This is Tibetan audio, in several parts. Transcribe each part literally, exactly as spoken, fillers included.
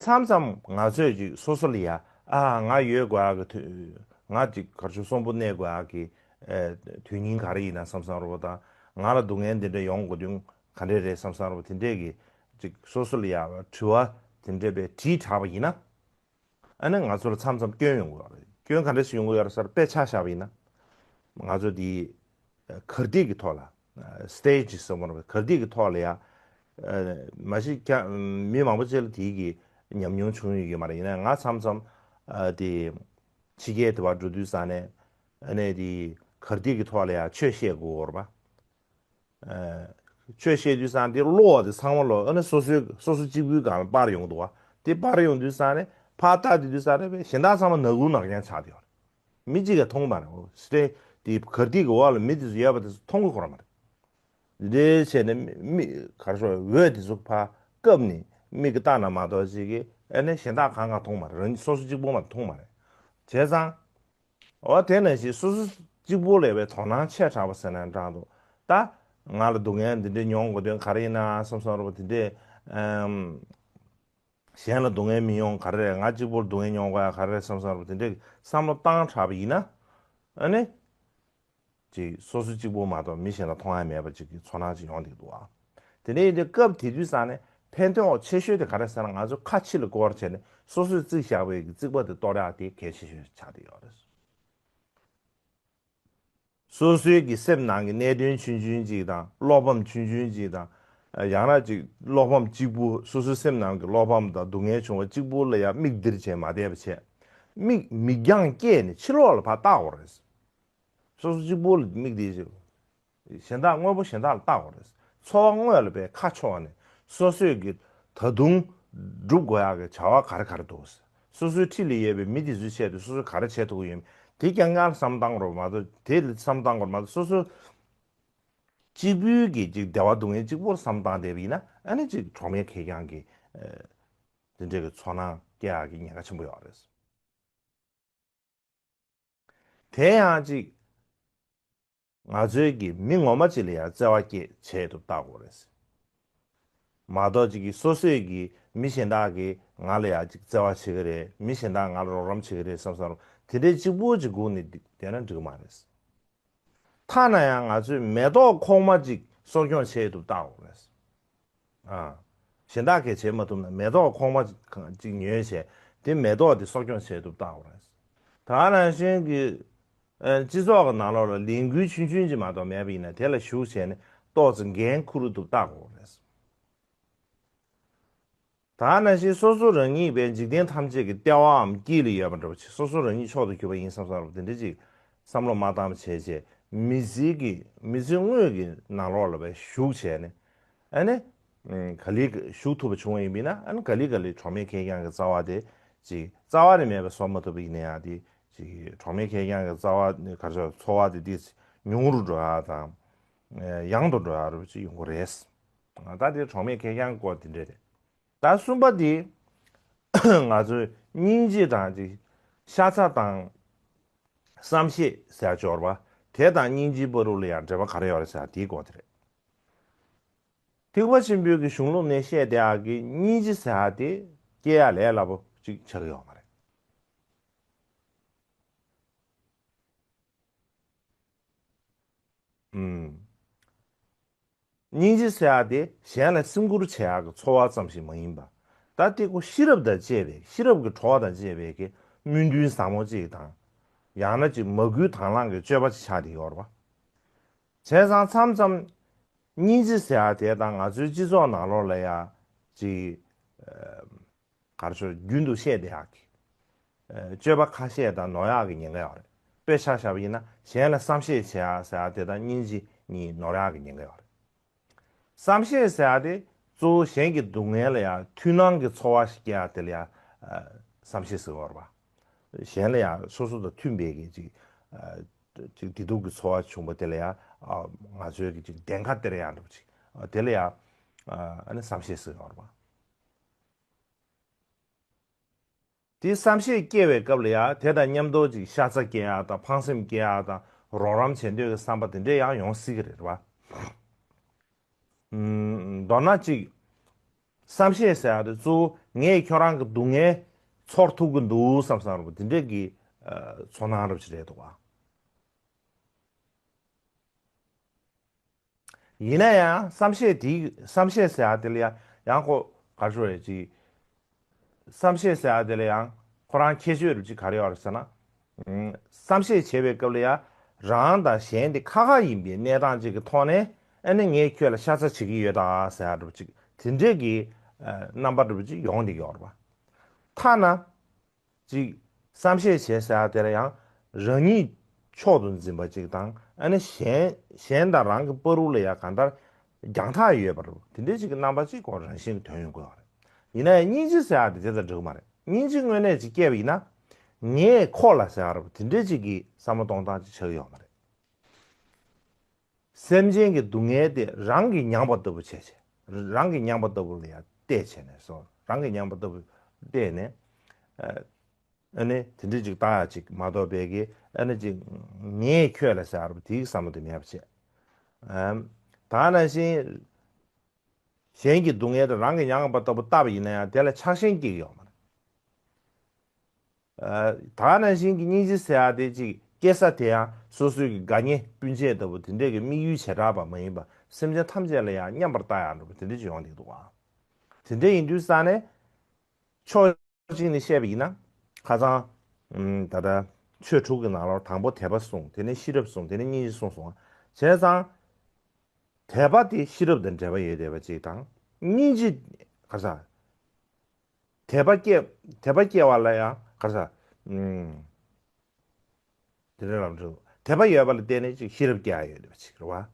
མཚམས་མཚམས་ང་ཚོས་ཅིག་སོ་སོ་ལ་ཡ་ཨ་ང་ཡོད་དགོས་ཨ་གི་དུས་ང་ཅིག་གར་ཆུ་གསོན་པོ་གནས་དགོས་ཨ་གི་དོན་སྙིང་ག་རེ་ཡིན་ན་བསམ་བསམ་རོ་དང་ང་ལ་སྡུག་བསྔལ་འདི་འདྲ་ཡོང་དགོས་དོན་ག་འདྲས་རེད་བསམ་བསམ་རོ་དེ་འདྲས་ཀྱི་ཅིག་སོ་སོ་ལ་ཡ་དྲི་བ་དེ་འདྲས་པའི་དྲིས་དྲགས་པ་ཡིན་ན། ཨ་ནི་ང་ཚོ་ལ་མཚམས་མཚམས་སྐྱོན་ཡོང་གི་ཡོད་རེད། སྐྱོན་ག་འདྲ་ཞིག་ཡོང་གི་ཡོད་རེད་ཟེར་དཔེ་ཆ་བཞག་པ་ཡིན་ན། ང་ཚོ་འདི་གར་སྟེགས་ཀྱི་ཐོག་ལ་སི་ཊེ་ཇི་ཟེར་བ་རེད། གར་སྟེགས་ཀྱི་ཐོག་ལ་ཡ་མ་གཞི་ཀྱང་མི་མང་པོ་ཅིག་ལ་དེའི་གི་ཉམས་མྱོང་བྱུང་ཡོད་ཀྱི་མ་རེད། ཡིན་ན་ང་མཚམས་མཚམས་དེ་ཕྱི་རྒྱལ་དུ་བ་འགྲོ་དུས་ཙང་ནས་ཨ་ནི་དེ་གར་སྟེགས་ཀྱི་ཐོག་ལ་ཡ་ཆོས་བཤད་དགོས་རེད་པ། ཆོས་བཤད་དུས་ཙང་དེ་གློ་བ་དེ་ཚང་མ་ལོ་ཨ་ནི་སོ་སོའི་སོ་སོ་གཅིག་པུའི་སྒང་ལ་སྤར་ཡོང་འདུག་བ། དེ་སྤར་ཡོང་དུས་ཙང་ནས་ཕར་ལྟ་དུས་དུས་ཙང་ནས་གཞན་དག་ཚང་མ་ནག་ཁུང་ནག་རྐྱང་ཆགས་བསྡད་ཡོད་རེད། མི་གཅིག་གིས་མཐོང་མ་རེད། འོ་སི་ཊེ་དེ་གར་སྟེགས་ཀྱི་འོག་ལ་མི་དེ་ཚོ་ཡོད་པ་དེ་ཚོ་མཐོང་གི་ཁོ་རང་མ་རེད། འདི་འདྲའི་བྱས་ནས་མི་མི་གར་ཤོར་འོད་དེ་ཚོ་ཕར་བཀབ་ནས་མིག་གིས་བལྟས་ན་མ་གཏོགས་ཅིག་གིས་ཨ་ནི་གཞན་དག་གང་གང་མཐོང་མ་རེད། རང་སོ་སོ་གཅིག་པོ་མ་མཐོང་མ་རེད། བྱས་ཙང་། འོ་དེ་ནང་བཞིན་སོ་སོ་གཅིག་པོ་ལས་པའི་དོ་སྣང་ཆེ་དྲགས་པ་ཟེར་ན་འདྲ་འདུག་ད་ང་ལ་སྡུག་བསྔལ་འདི་འདྲ་མྱོང་དགོས་དོན་ག་རེ་ཡིན་ན་བསམ་བསམ་རེད་པ། དེ་འདྲས་ཨམ། གཞན་ལ་སྡུག་བསྔལ་མི་ཡོང་ག་རེ་རེད། ང་གཅིག་པོར་སྡུག་བསྔལ་མྱོང་དགོས་ཡ་ག་རེ་རེད་བསམ་བསམ་རེད་པ། དེ་འདྲས་བསམ་བློ་བཏང་དྲགས་པ་ཡིན་ན་ཨ་ནི་ཅིག་སོ་སོ་གཅིག་པོ་མ་གཏོགས་མི་གཞན་ལ་མཐོང་ཡ་མེད་པ་ཅིག་གི་ཚོར་སྣང་ཅིག་ཡོང་བསྡད་འདུག་ཨ། དེ་འདྲས་ཡིན་དུས་སྐབས་དེ་དུས་ཙང་ནས་ཕན་ཐོགས་ཆེ་ཤོས་དེ་ག་རེ་ཟེར་ན་ང་ཚོ་ཁ་ཕྱི་ལ་སྐོར་བྱས་ནས་སོ་སོས་རྩིག་བཞག་པའི་གི་རྩིག་པ་དེ་གཏོར་ཡག་དེ་གལ་ཆེ་ཤོས་ཆགས་བསྡད་ཡོད་རེད། སོ་སོའི་གི་སེམས་ནང་གི་གནད་དོན་ཆུང་ཆུང་ཅིག་དང་བློ་ཕམ་ཆུང་ཆུང་ཅིག་དང་། ཡང་ན་ཅིག་བློ་ཕམ་གཅིག་པུ་སོ་སོའི་སེམས་ནང་གི་བློ་ཕམ་དང་སྡུག་བསྔལ་བྱུང་བ་གཅིག་པུ་ལ་ཡང་མིག་སྟེར་བྱས་མ་བསྡད་པ་བྱས། མིག་མིག་རྒྱང་བསྐྱེད་ནས་ཕྱི་ལོགས་ལ་ཕར་བལྟ་དགོས་རེད། སོ་སོ་གཅིག་པུ་ལ་མིག་དེ་གཞན་དག་དངོས་པོ་གཞན་དག་ལ་བལྟ་དགོས་རེད། འཚོ་བ་དངོས་ལ་པའི་ཁ་ཕྱོགས་ནས་སོ་སོས་ཀྱི་ད་དུང་སྒྲུབ་དགོས་ཡག་གི་བྱ་བ་ག་རེ་ག་རེ་འདུག་སོ་སོའི་འཁྲིས་ལ་ཡོད་པའི་མི་དེ་ཚོའི་ཆེད་དུ་སོ་སོས་ག་རེ་བྱེད་ཐུབ་ཀྱི་ཡོད་མེད་དེ་རྐྱང་རྐྱང་ལ་བསམ་བཏང་དགོས་རེད་མ་གཏོགས། དེ་ལ་བསམ་བཏང་དགོས་རེད་མ་གཏོགས། སོ་སོ་གཅིག་པུའི་གི་ཅིག་བདེ་བ་སྡུག་བསྔལ་གཅིག་པོར་བསམ་བཏང་བསྡད་པ་ཡིན་ན་ཨ་ནི་ཅིག་གྲོགས་མེད་ཁེར་རྐྱང་གི་དེ་འདྲའི་གི་ཚོར་སྣང་སྐྱེ་ཡག་གི་ཉེན་ཁ་ཆེན་པོ་ཡོད་རེད། དེ་ཡང་ཅིག་ང་ཚོའི་གི་མི་ངོ་མ་ཅིག་ལ་ཡང་བརྩེ་བ་སྐྱེ་བྱེད་དུ་བལྟ་དགོས་རེད། མ་གཏོགས་ཅིག་གི་སོ་སོས་གི་མི་གཞན་དག་གིས་ང་ལ་ཡང་ཅིག་བརྩེ་བ་བྱེད་ཀྱི་རེད། མི་གཞན་དག་ང་ལ་རོགས་རམ་བྱེད་ཀྱི་རེད་བསམ་བསམ་དེ་འདྲའི་གཅིག་པུ་ཅིག་སྒུག་ནས་བསྡད་ན་འགྲིག་གི་མ་རེད། ཐ་ན་ཡང་ང་ཚོས་མེ་ཏོག་ཁོག་མ་ཅིག་གསོ་སྐྱོང་བྱེད་ཐུབ་བལྟ་དགོས་རེད། ཨ། གཞན་དག་གིས་བྱེད་མ་ཐུབ་ན་མེ་ཏོག་ཁོག་མ་ཅིག་ཉོས་བྱས་དེ་མེ་ཏོག་དེ་གསོ་སྐྱོང་བྱེད་ཐུབ་བལྟ་དགོས་རེད། ད་ག་ནང་བཞིན་གྱི་ཨ་སྤྱི་ཚོགས་ཀྱི་ནང་ལོགས་ལ་ལས་འགུལ་ཆུང་ཆུང་ཅིག་མ་གཏོགས་མེད་པ་ཡིན་ན་དེ་ལ་ཞུགས་བྱས་ནས་ཏོག་ཙམ་འགན་འཁུར་ཐུབ་བལྟ་དགོས་རེད། ད་ག་ནང་བཞིན་སོ་སོ་རང་ཉིད་པའི་འཇིག་རྟེན་ཐམས་ཅད་ཀྱི་ལྟེ་བའམ་དཀྱིལ་ལ་ཡོད་པ་འདྲ་བོ་ཅིག་སོ་སོ་རང་ཉིད་མཆོག་ཏུ་གྱུར་པ་ཡིན་བསམ་བསམ་རོགས་དེ་འདྲ་ཅིག་བསམ་བློ་མ་བཏང་བ་བྱས་རྗེས་མི་ཚེ་གི་མི་ཚེ་དངོས་ཀྱི་ནང་ལོགས་ལ་བས་ཞུགས་བྱས་ནས་ཨ་ནི་ག་ལེ་ཞུགས་ཐུབ་པ་བྱུང་བ་ཡིན་པས་ན་ཨ་ནི་ག་ལེ་ག་ལེ་གྲོགས་མེད་ཁེར་རྐྱང་གི་རྩ་བ་དེ་ཅིག་རྩ་བ་ནས་མེད་པ་བཟོ་མ་ཐུབ་པ་ཡིན་ན་ཡང་དེ་ཅིག་གྲོགས་མེད་ཁེར་རྐྱང་གི་རྩ་བ་ནི་ག་རེ་ཟེར་ཚོར་བ་དེ་དེ་ཉུང་རུ་འགྲོ་ཡག་དང་ཡང་དུ་འགྲོ་ཡག་རུ་ཅིག་ཡོང་གི་རེད། ད་དེ་གྲོགས་མེད་ཁེར་རྐྱང་སྐོར་དེ་འདྲ་རེད། ད་གསུམ་པ་དེ་ང་ཚོའི་སྙིང་རྗེ་དང་ཅིག་ཤ་ཚ་དང་བསམ་ཤེས་ཟེར་ཡག་སྦྱོར་བ་དེ་དང་སྙིང་རྗེའི་བར་དུ་ལ་ཡང་འབྲེལ་བ་ག་རེ་ཡོད་རེད་ཟེར་ཡག་དེའི་སྐོར་དེ་རེད། ཐེག་པ་ཆེན་པོའི་གི་གཞུང་ལུགས་ནས་བཤད་བསྡད་ཡག་གི་སྙིང་རྗེ་ཟེར་ཡག་དེ་སྐྱེ་ཡག་ལས་སླ་པོ་ཅིག་ཆགས་ཀྱི་ཡོད་མ་རེད། ཨུམ། སྙིང་རྗེ་ཟེར་ཡག་དེ་གཞན་ལ་སེམས་ཁུར་བྱེད་ཡག་གི་ཚོར་བ་ཙམ་ཞིག་མ་ཡིན་པ། ད་དེ་ཁོ་ཤེས་རབ་དང་བཅས་པའི་ཤེས་རབ་ཀྱི་གྲོགས་དང་བཅས་པའི་གི་སྨོན་འདུན་བཟང་མོ་ཅིག་དང་། ཡང་ན་ཅིག་མ་བསྐུལ་དང་བླངས་ཀྱི་སྤྱོད་པ་ཅིག་ཆགས་བསྡད་ཡོད་རེད་པ། བྱས་ཙང་མཚམས་མཚམས་སྙིང་རྗེ་ཟེར་ཡག་དེ་དང་ང་ཚོའི་སྤྱི་ཚོགས་ནང་ལོགས་ལ་ཡ་ཅིག་ག་རེ་ཟེར་རྒྱུན་དུ་བཤད་བསྡད་ཡག་གི་སྤྱོད་པ་ཁ་ཤས་དང་ནོར་ཡག་གི་ཉེན་ཁ་ཡོད་རེད། དཔེ་ཆ་བཞག་པ་ཡིན་ན་གཞན་ལ་བསམ་ཤེས་བྱེད་ཡག་ཟེར་ཡག་དེ་དང་སྙིང་རྗེ་གཉིས་ནོར་ཡག་གི་ཉེན་ཁ་ཡོད་རེད། བསམ་ཤེས་ཟེར་ཡག་དེ་གཙོ་བོ་གཞན་གྱི་སྡུག་བསྔལ་ལ་ཡང་ཐུགས་སྣང་གི་ཚོར་བ་ཞིག་སྐྱེ་ཡག་དེ་ལ་ཡང་བསམ་ཤེས་ཟེར་བ་རེད་པ། གཞན་ལ་ཡང་སོ་སོ་དང་མཐུན་པའི་གི་ཅིག་ཅིག་བདེ་སྡུག་གི་ཚོར་བ་བྱུང་བ་དེ་ལ་ཡང་ང་ཚོའི་གི་ཅིག་བདེན་ཁ་སྟེར་ཡག་འདྲ་པོ་ཅིག་དེ་ལ་ཡང་ཨ་ནི་བསམ་ཤེས་ཟེར་བ་རེད་པ། དེ་བསམ་ཤེས་སྐྱེ་བའི་སྐབས་ལ་ཡང་དེ་དང་མཉམ་དུ་ཅིག་ཤ་ཚ་སྐྱེ་ཡག་དང་ཕངས་སེམས་སྐྱེ་ཡག་དང་རོགས་རམ་བྱེད་འདོད་ཀྱི་བསམ་པ་དེ་འདྲས་ཡང་ཡོང་སྲིད་ཀྱི་རེད་པ། མདོར་ན་ཅིག་བསམ་ཤེས་ཟེར་ཡག་དེ་གཙོ་བོ་ ངས་ཁྱོད་རང་གི་སྡུག་བསྔལ་ཚོར་ཐུབ་ཀྱི་འདུག་བསམ་བསམ་རུ་དེ་འདྲས་ཀྱི་ཚོར་སྣང་རབ་ཅིག་རེད་འདུག་བ། ཡིན་ན་ཡང་བསམ་ཤེས་དེ་བསམ་ཤེས་ཟེར་ཡ་དེ་ལ་ཡང་ཡང་ཁོ་ག་རེ་ཞུ་རེད་ཅིག་བསམ་ཤེས་ཟེར་ཡ་དེ་ལ་ཡང་ཁོ་རང་ཁྱད་ཆོས་རུ་ཅིག་ག་རེ་ཡོད་རེད་ཟེར་ན། བསམ་ཤེས་བྱེད་པའི་སྐབས་ལ་ཡང་རང་དང་གཞན་དེ་ཁ་ཁ་ཡིན་པའི་གནས་སྟངས་ཅིག་གི་ཐོག་ནས་ཨ་ནི་ངས་ཁྱོད་ལ་ཤ་ཚ་བྱེད་ཀྱི་ཡོད་ད་ཟེར་ཡ་རུ་ཅིག་དེ་འདྲས་ཀྱི་རྣམ་པ་རུ་ཅིག་ཡོང་བསྡད་ཀྱི་ཡོད་རེད་པ། ཐ་ན། གཅིག་བསམ་ཤེས་བྱེད་ཟེར་ཡ་དེ་ལ་ཡང་རང་ཉིད་མཆོག་ཏུ་འཛིན་པ་གཅིག་དང་ཨ་ནི་གཞན་གཞན་དང་རང་གི་བར་དུ་ལ་ཡང་གང་ལྟར་རྒྱང་ཐག་ཡོད་པ་རུ་དེ་འདྲའི་གཅིག་གི་རྣམ་པ་གཅིག་ཁོ་རང་བཞིན་གྱི་དོན་ཡོང་དགོས་པ་རེད། ཡིན་ན་ཡང་སྙིང་རྗེ་ཟེར་ཡ་དེ་དེ་དང་འགྲིག་མ་རེད། སྙིང་རྗེ་དངོས་གནས་ཅིག་སྐྱེས་པ་ཡིན་ན་ངས་ཁོ་ལ་ཟེར་ཡ་རུ་དེ་འདྲའི་གཅིག་གི་བསམ་བློ་གཏོང་སྟངས་ཅིག་ཆགས་ཀྱི་ཡོད་མ་རེད། སེམས་ཅན་གྱི་སྡུག་བསྔལ་དེ་རང་གིས་མྱངས་པ་ལྟ་བུ་བྱས་བྱས། རང་གིས་མྱངས་པ་ལྟ་བུ་ལ་ཡང་བལྟས་བྱས་ནས་སོ། རང་གིས་མྱངས་པ་ལྟ་བུ་བལྟས་ནས། ཨ་ནི་དེ་འདྲ་ཅིག་བལྟ་ཡ་ཅིག་མ་གཏོགས་པའི་གི་ཨ་ནི་ཅིག་ངས་ཁྱོད་ལ་ཟེར་བ་དེའི་བསམ་བློ་དེ་མེད་པ་བྱས། ད་ནང་བཞིན་གཞན་གྱི་སྡུག་བསྔལ་དེ་རང་གིས་མྱངས་པ་ལྟ་བུ་བལྟས་པ་ཡིན་ན་ཡང་དེ་ལ་ཆགས་ཞེན་སྐྱེ་གི་ཡོད་མ་རེད། ད་ནང་བཞིན་གྱི་སྙིང་རྗེ་ཟེར་ཡ་དེ་ཅིག་སྐྱེ་ས་དེ་ཡང་སོ་སོའི་གི་དགའ་ཉེ་སྤུན་མཆེད་ལྟ་བུ་དེ་འདྲས་ཀྱི་དམིགས་ཡུལ་བྱེ་བྲག་པ་མ་ཡིན་པ་སེམས་ཅན་ཐམས་ཅད་ལ་ཡང་མཉམ་པར་ལྟ་ཡག་འདྲ་བོ་དེ་འདྲས་ཅིག་ཡོང་བསྡད་འདུག་ཨ། དེ་འདྲས་ཡིན་དུས་ཙང་ནས་ཕྱོགས་གཅིག་ནས་བཤད་པ་ཡིན་ན་ཁ་སང་ད་ལྟ་ཆོས་དྲུག་གི་ནང་ལོགས་དང་པོ་དད་པ་གསུངས། དེ་ནས་ཤེས་རབ་གསུངས། དེ་ནས་སྙིང་རྗེ་གསུངས་སོང་ཨ། བྱས་ཙང་དད་པ་དེ་ཤེས་རབ་དང་འབྲེལ་བ་ཡོད་བསྡད་པ་ཅིག་དང་སྙིང་རྗེ་ག་ས། དད་པ་སྐྱེ་དད་པ་སྐྱེ་བ་ལ་ཡང་ག་ས། ཨུམ། དེ་འདྲ་ལམ་འགྲོ། དད་པ་ཡོད་པ་ལ་བརྟེན་ནས་ཅིག་ཤེས་རབ་སྐྱེ་ཡ་ཡོད་བསྡད་པ་ཅིག་རེད་བ།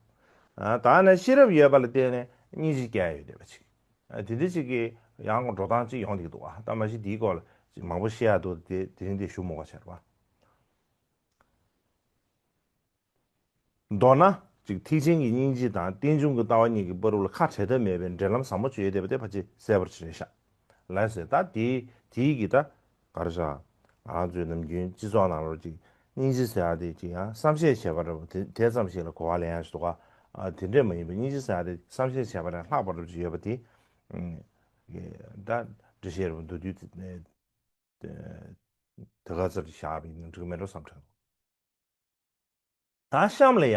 ཨ་ད་ནི་ཤེས་རབ་ཡོད་པ་ལ་བརྟེན་ནས་སྙིང་རྗེ་སྐྱེ་ཡ་ཡོད་བསྡད་པ་ཅིག་ཨ་དེ་འདྲ་ཅིག་གི་ཡང་འགྲོ་སྟངས་ཅིག་ཡོང་གི་འདུག་ཨ། ད་མ་གཞི་དེའི་སྐོར་ལ་ཅིག་མང་པོ་བཤད་ཡ་འདུག་དེ་དེ་རིང་འདི་ཞུ་མི་དགོས་བྱས་རེད་བ། མདོར་ན། ཅིག་ཐེག་ཆེན་གྱི་སྙིང་རྗེ་དང་རྟེན་འབྱུང་གི་ལྟ་བ་གཉིས་ཀྱི་བར་དུ་ལ་ཁ་བྲལ་ཐབས་མེད་པའི་འབྲེལ་ལམ་ཟབ་མོ་ཅིག་ཡོད་བསྡད་པ་དེ་ཕལ་ཆེར་གསལ་པོར་ཕྱེ་ཤག་ལགས་སོ། ད་དེའི་དེའི་གི་ད་ག་རེ་ཟ། ང་ཚོའི་ནམ་རྒྱུན་སྤྱི་ཚོགས་ནང་ལོགས་ཅིག་སྙིང་རྗེ་ཟེར་ཡ་དེ་ཅིག་ཡང་བསམ་ཤེས་བྱས་པ་འདྲ་བོ་དེ་དེ་ཙམ་ཞིག་ལ་གོ་བ་ལེན་ཡ་ཞིག་འདུག་ག་ཨ་དེ་འདྲས་མ་ཡིན་པ་སྙིང་རྗེ་ཟེར་ཡ་དེ་བསམ་ཤེས་བྱས་པ་ལས་ལྷག་པ་འདྲ་བོ་ཅིག་ཡོད་པ་དེ། ཨ་ད་འགྲེལ་བཤད་རེ་བ་མདོར་བསྡུས་དེ་དེ་ག་ཚོད་བཞག་པ་ཡིན་ན་འགྲིག་མེད་འགྲོ་བསམ་དྲན། ད་གཤམ་ལ་ཡ།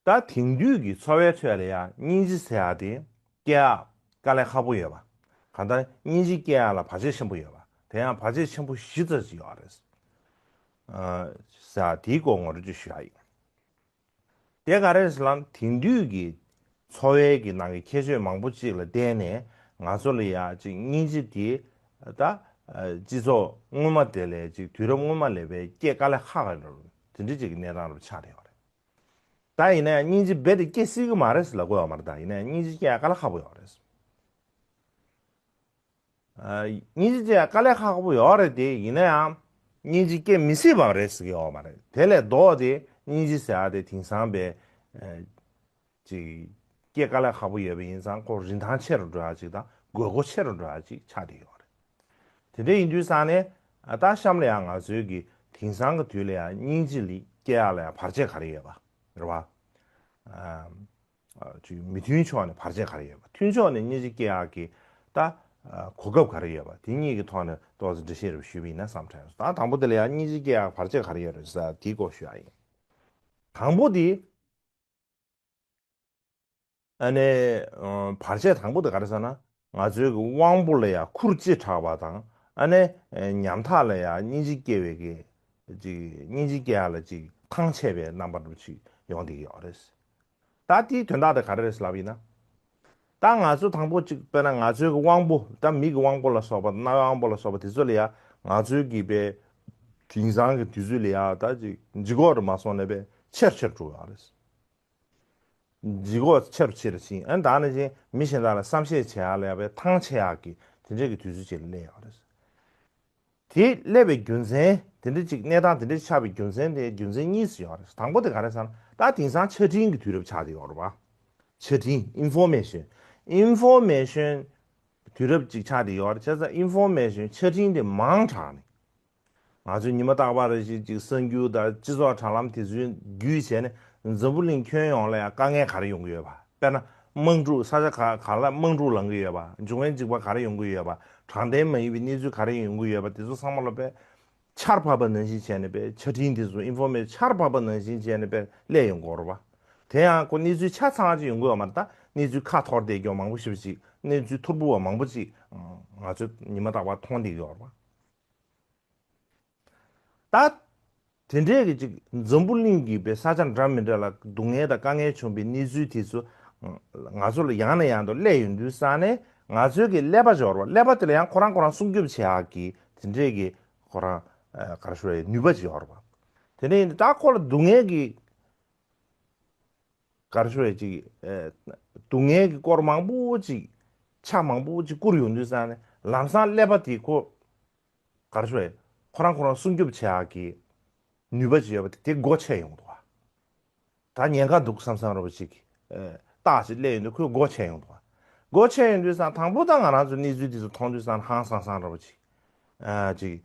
ད་དེང་དུས་ཀྱི་འཚོ་བའི་ཁྲོད་ལ་ཡ་སྙིང་རྗེ་ཟེར་ཡ་དེ་སྐྱེ་ཡག་དཀའ་ལས་ཁག་པོ་ཡོད་པ། གང་ལྟར་སྙིང་རྗེ་སྐྱེ་ཡག་ལ་བར་ཆད་ཆེན་པོ་ཡོད་པ། དེ་ཡང་བར་ཆད་ཆེན་པོ་བཞི་ཙམ་ཞིག་ཡོད་རེད། ཨ་ཟེར་ཡ་དེའི་སྐོར་ངོ་སྤྲོད་ཅིག་ཞུ་ཡ་ཡིན། དེ་ག་རེ་རེད་ཟེར་ན་དེང་དུས་ཀྱི་འཚོ་བའི་གི་ནང་གི་ཁྱད་ཆོས་མང་པོ་ཅིག་ལ་བརྟེན་ནས་ང་ཚོ་ལ་ཡ་ཅིག་སྙིང་རྗེ་དེ་ད་སྤྱི་ཚོགས་སྔོན་མ་དེ་ལས་ཅིག་དུས་རབས་སྔོན་མ་ལས་པའི་སྐྱེ་དཀའ་ལས་ཁག་ག་འགྲོ་དེ་འདྲ་ཅིག་གི་གནས་སྟངས་རུ་ཆགས་བསྡད་ཡོད་རེད། ད་ཡིན་ན་ཡང་སྙིང་རྗེ་རྦད་དེ་སྐྱེ་སྲིད་ཀྱི་མ་རེད་ཟེར་ལབ་དགོས་ཡོད་མ་རེད། ད་ཡིན་ན་ཡང་སྙིང་རྗེ་སྐྱེ་ཡ་དཀའ་ལས་ཁག་པོ་ཡོད་རེད། སྙིང་རྗེ་སྐྱེ་ཡ་དཀའ་ལས་ཁག་པོ་ཡོད་རེད་དེ་ཡིན་ན་ཡང་སྙིང་རྗེ་སྐྱེ་མི་སྲིད་པ་རེད་ཟེར་གྱི་ཡོད་མ་རེད། དེ་ལས་ལྡོག་སྟེ་སྙིང་རྗེ་ཟེར་ཡ་དེ་དེང་སང་པའི་ཅིག་སྐྱེ་དཀའ་ལས་ཁག་པོ་ཡོད་པ་ཡིན་ཙང་ཁོ་རིན་ཐང་ཆེ་རུ་འགྲོ་ཡ་ཅིག་དང་དགོས་མཁོ་ཆེ་རུ་འགྲོ་ཡ་ཅིག་ཆགས་བསྡད་ཡོད་རེད། དེ་འདྲ་ཡིན་དུས་ཙང་ནས་ད་གཤམ་ལ་ཡང་ང་ཚོའི་གི་དེང་སང་གི་དུས་ལ་ཡང་སྙིང་རྗེ་ལ་སྐྱེ་ཡ་ལ་ཡང་བར་ཆད་ག་རེ་ཡོད་པ་རེད་བ། ཅིག་མི་མཐུན་ཕྱོགས་ནས་བར་ཆད་ག་རེ་ཡོད་པ། མཐུན་ཕྱོགས་ནས་སྙིང་རྗེ་སྐྱེ་ཡག་གི་ད་གོ་སྐབས་ག་རེ་ཡོད་པ། དེ་གཉིས་ཀྱི་ཐོག་ནས་ཏོག་ཙམ་འགྲེལ་བཤད་རེ་ཞུས་པ་ཡིན་ན་བསམ་དྲན་སོང་། ད་དང་པོ་དེ་ལ་ཡང་སྙིང་རྗེ་སྐྱེ་ཡག་བར་ཆད་ག་རེ་ཡོད་རེད་ཟེར་དེའི་སྐོར་ཞུ་ཡག་ཡིན། དང་པོ་དེ། ཨ་ནི་བར་ཆད་དང་པོ་དེ་ག་རེ་ཟེར་ན། ང་ཚོའི་གི་དབང་པོ་ལ་ཡང་ཁུར་ལྕེ་དྲག་པ་དང་ཨ་ནི་ཉམ་ཐག་ལ་ཡང་སྙིང་རྗེ་སྐྱེ་བའི་གི་ཅིག་སྙིང་རྗེ་སྐྱེ་ཡག་ལ་ཅིག་ཐང་ཆད་པའི་རྣམ་པ་འདྲ་ཅིག་ཡོང་བསྡད་ཀྱི་ཡོད་རེད། ད་དེའི་དོན་དག་དེ་ག་རེ་རེད་ལབ་ཡིན་ན། ད་ང་ཚོ་དང་པོ་གཅིག་དཔེར་ན་ང་ཚོའི་གི་དབང་པོ་ད་མིག་གི་དབང་པོ་ལ་སོགས་པ་རྣ་བའི་དབང་པོ་ལ་སོགས་པ་དེ་ཚོ་ལ་ཡ་ང་ཚོའི་གི་པའི་དེང་སང་གི་དུས་ཚོད་ལ་ཡ་ད་ཅིག་ལྗིད་ཁོག་རུ་མ་སོང་ནས་པའི་ཆེར་ཆེར་འགྲོ་ཡོད་རེད། ལྗིད་ཁོག་ཆེར་ཆེར་ཕྱིན་ཨ་ནི་ད་ནི་ཅིག་མི་གཞན་དག་ལ་བསམ་ཤེས་བྱེད་ཡག་ལ་ཡ་པའི་ཐང་ཆད་ཡག་གི་དེ་འདྲས་ཀྱི་དུས་ཚོད་ཅིག་ལ་སླེབས་ཡོད་རེད། དེ་སླེབས་པའི་རྒྱུ་མཚན་དེ་འདྲ་ཅིག་གནས་སྟངས་དེ་འདྲ་ཆགས་པའི་རྒྱུ་མཚན་དེ་རྒྱུ་མཚན་གཉིས་སུ་ཡོད་རེད། དང་པོ་དེ་ག་རེ་ཟེར་ན་ད་དེང་སང་ཆ་འཕྲིན་གྱི་དུས་རབས་ཆགས་བསྡད་ཡོད་རེད་བ། ཆ་འཕྲིན་ཨིན་ཕོར་མེ་ཤོན། ཨིན་ཕོར་མེ་ཤོན་དུས་རབས་ཅིག་ཆགས་བསྡད་ཡོད་རེད། བྱས་ཙང་ཨིན་ཕོར་མེ་ཤོན་ཆ་འཕྲིན་དེ་མང་དྲགས་ནས་ང་ཚོས་ཉི་མ་རྟག་པར་རེ་བཞིན་ཅིག་གསར་འགྱུར་དང་སྤྱི་ཚོགས་དྲ་ལམ་དེ་ཚོའི་བརྒྱུད་བྱས་ནས་འཛམ་བུ་གླིང་ཁྱོན་ཡོངས་ལ་ཡང་དཀའ་ངལ་ག་རེ་ཡོང་གི་ཡོད་པ། དཔེར་ན། དམག་འཁྲུག་ས་ཆ་ག་ག་ལ་དམག་འཁྲུག་ལངས་ཀྱི་ཡོད་པ། འབྱུང་བའི་འཇིགས་པ་ག་རེ་ཡོང་གི་ཡོད་པ། དྲང་བདེན་མ་ཡིན་པའི་གནས་ཚུལ་ག་རེ་ཡོང་གི་ཡོད་པ། དེ་ཚོ་ཚང་མ་ལ་དཔེ་ཆར་བབས་པ་ནང་བཞིན་བྱས་ནས་དཔེ་ཆ་འཕྲིན་དེ་ཚོ་ཨིན་ཕོར་མེ་ཤན་ཆར་བབས་པ་ནང་བཞིན་བྱས་ནས་དཔེ་སླེབས་ཡོང་གི་ཡོད་རེད་པ། དེ་ཡང་ཁོ་གནས་ཚུལ་ཆ་ཚང་ཅིག་ཡོང་གི་ཡོད་མ་རེད། ད་གནས་ཚུལ་ཁ་འཐོར་བསྡད་ཀྱོག་མང་པོ་ཞེ་པོ་ཅིག་གནས་ཚུལ་ཐོར་བུ་བ་མང་པོ་ཅིག་ང་ཚོས་ཉི་མ་རྟག་པར་མཐོང་བསྡད་ཀྱི་ཡོད་རེད་པ། ད་དེ་འདྲས་ཀྱི་ཅིག་འཛམ་བུ་གླིང་གི་པའི་ས་ཆ་འདྲ་མི་འདྲ་ལ་སྡུག་བསྔལ་དང་དཀའ་ངལ་བྱུང་བའི་གནས་ཚུལ་དེ་ཚོ་ང་ཚོ་ལ་ཡང་ནས་ཡང་དུ་སླེབས་ཡོང་དུས་ཙང་ནས། ང་ཚོའི་གི་ཀླད་པ་འབྱོར་བ། ཀླད་པ་དེ་ལ་ཡང་ཁོ་རང་ཁོ་རང་སྲུང་སྐྱོབ་བྱེད་ཡག་གི་དེ་འདྲས་ཀྱི་ཁོ་རང་ག་རེ་ཞུ་དགོས་རེད། ནུས་པ་ཅིག་ཡོད་རེད་པ། དེ་ནས་ད་ཁོ་ལ་སྡུག་བསྔལ་གྱི་ག་རེ་ཞུ་དགོས་རེད། ཅིག་ཨེ། སྡུག་བསྔལ་གྱི་སྐོར་མང་པོ་ཅིག་ཆ་མང་པོ་ཅིག་བསྐུར་ཡོང་དུས་ཙང་ནས། ལམ་སང་ཀླད་པ་དེ་ཁོ་ག་རེ་ཞུ་དགོས་རེད། ཁོ་རང་ཁོ་རང་སྲུང་སྐྱོབ་བྱེད་ཡག་གི་ནུས་པ་ཅིག་ཡོད་པ་དེ་དེ་སྒོ་ཕྱེ་ཡོང་འདུག་བ། ད་ཉེན་ཁ་འདུག་བསམ་བསམ་འདྲ་པོ་ཅིག་ཨེ། རྟགས་ཅིག་སླེབས་ཡོང་དུས་ཁོས་སྒོ་ཕྱེ་ཡོང་འདུག་བ། སྒོ་ཕྱེ་ཡོང་དུས་ཙང་དང་པོ་ད་ང་རང་ཚོ་གནས་ཚུལ་དེ་ཚོ་མཐོང་དུས་ཙང་ཧང་སང་སང་འདྲ་པོ་ཅིག་ཨ། ཅིག་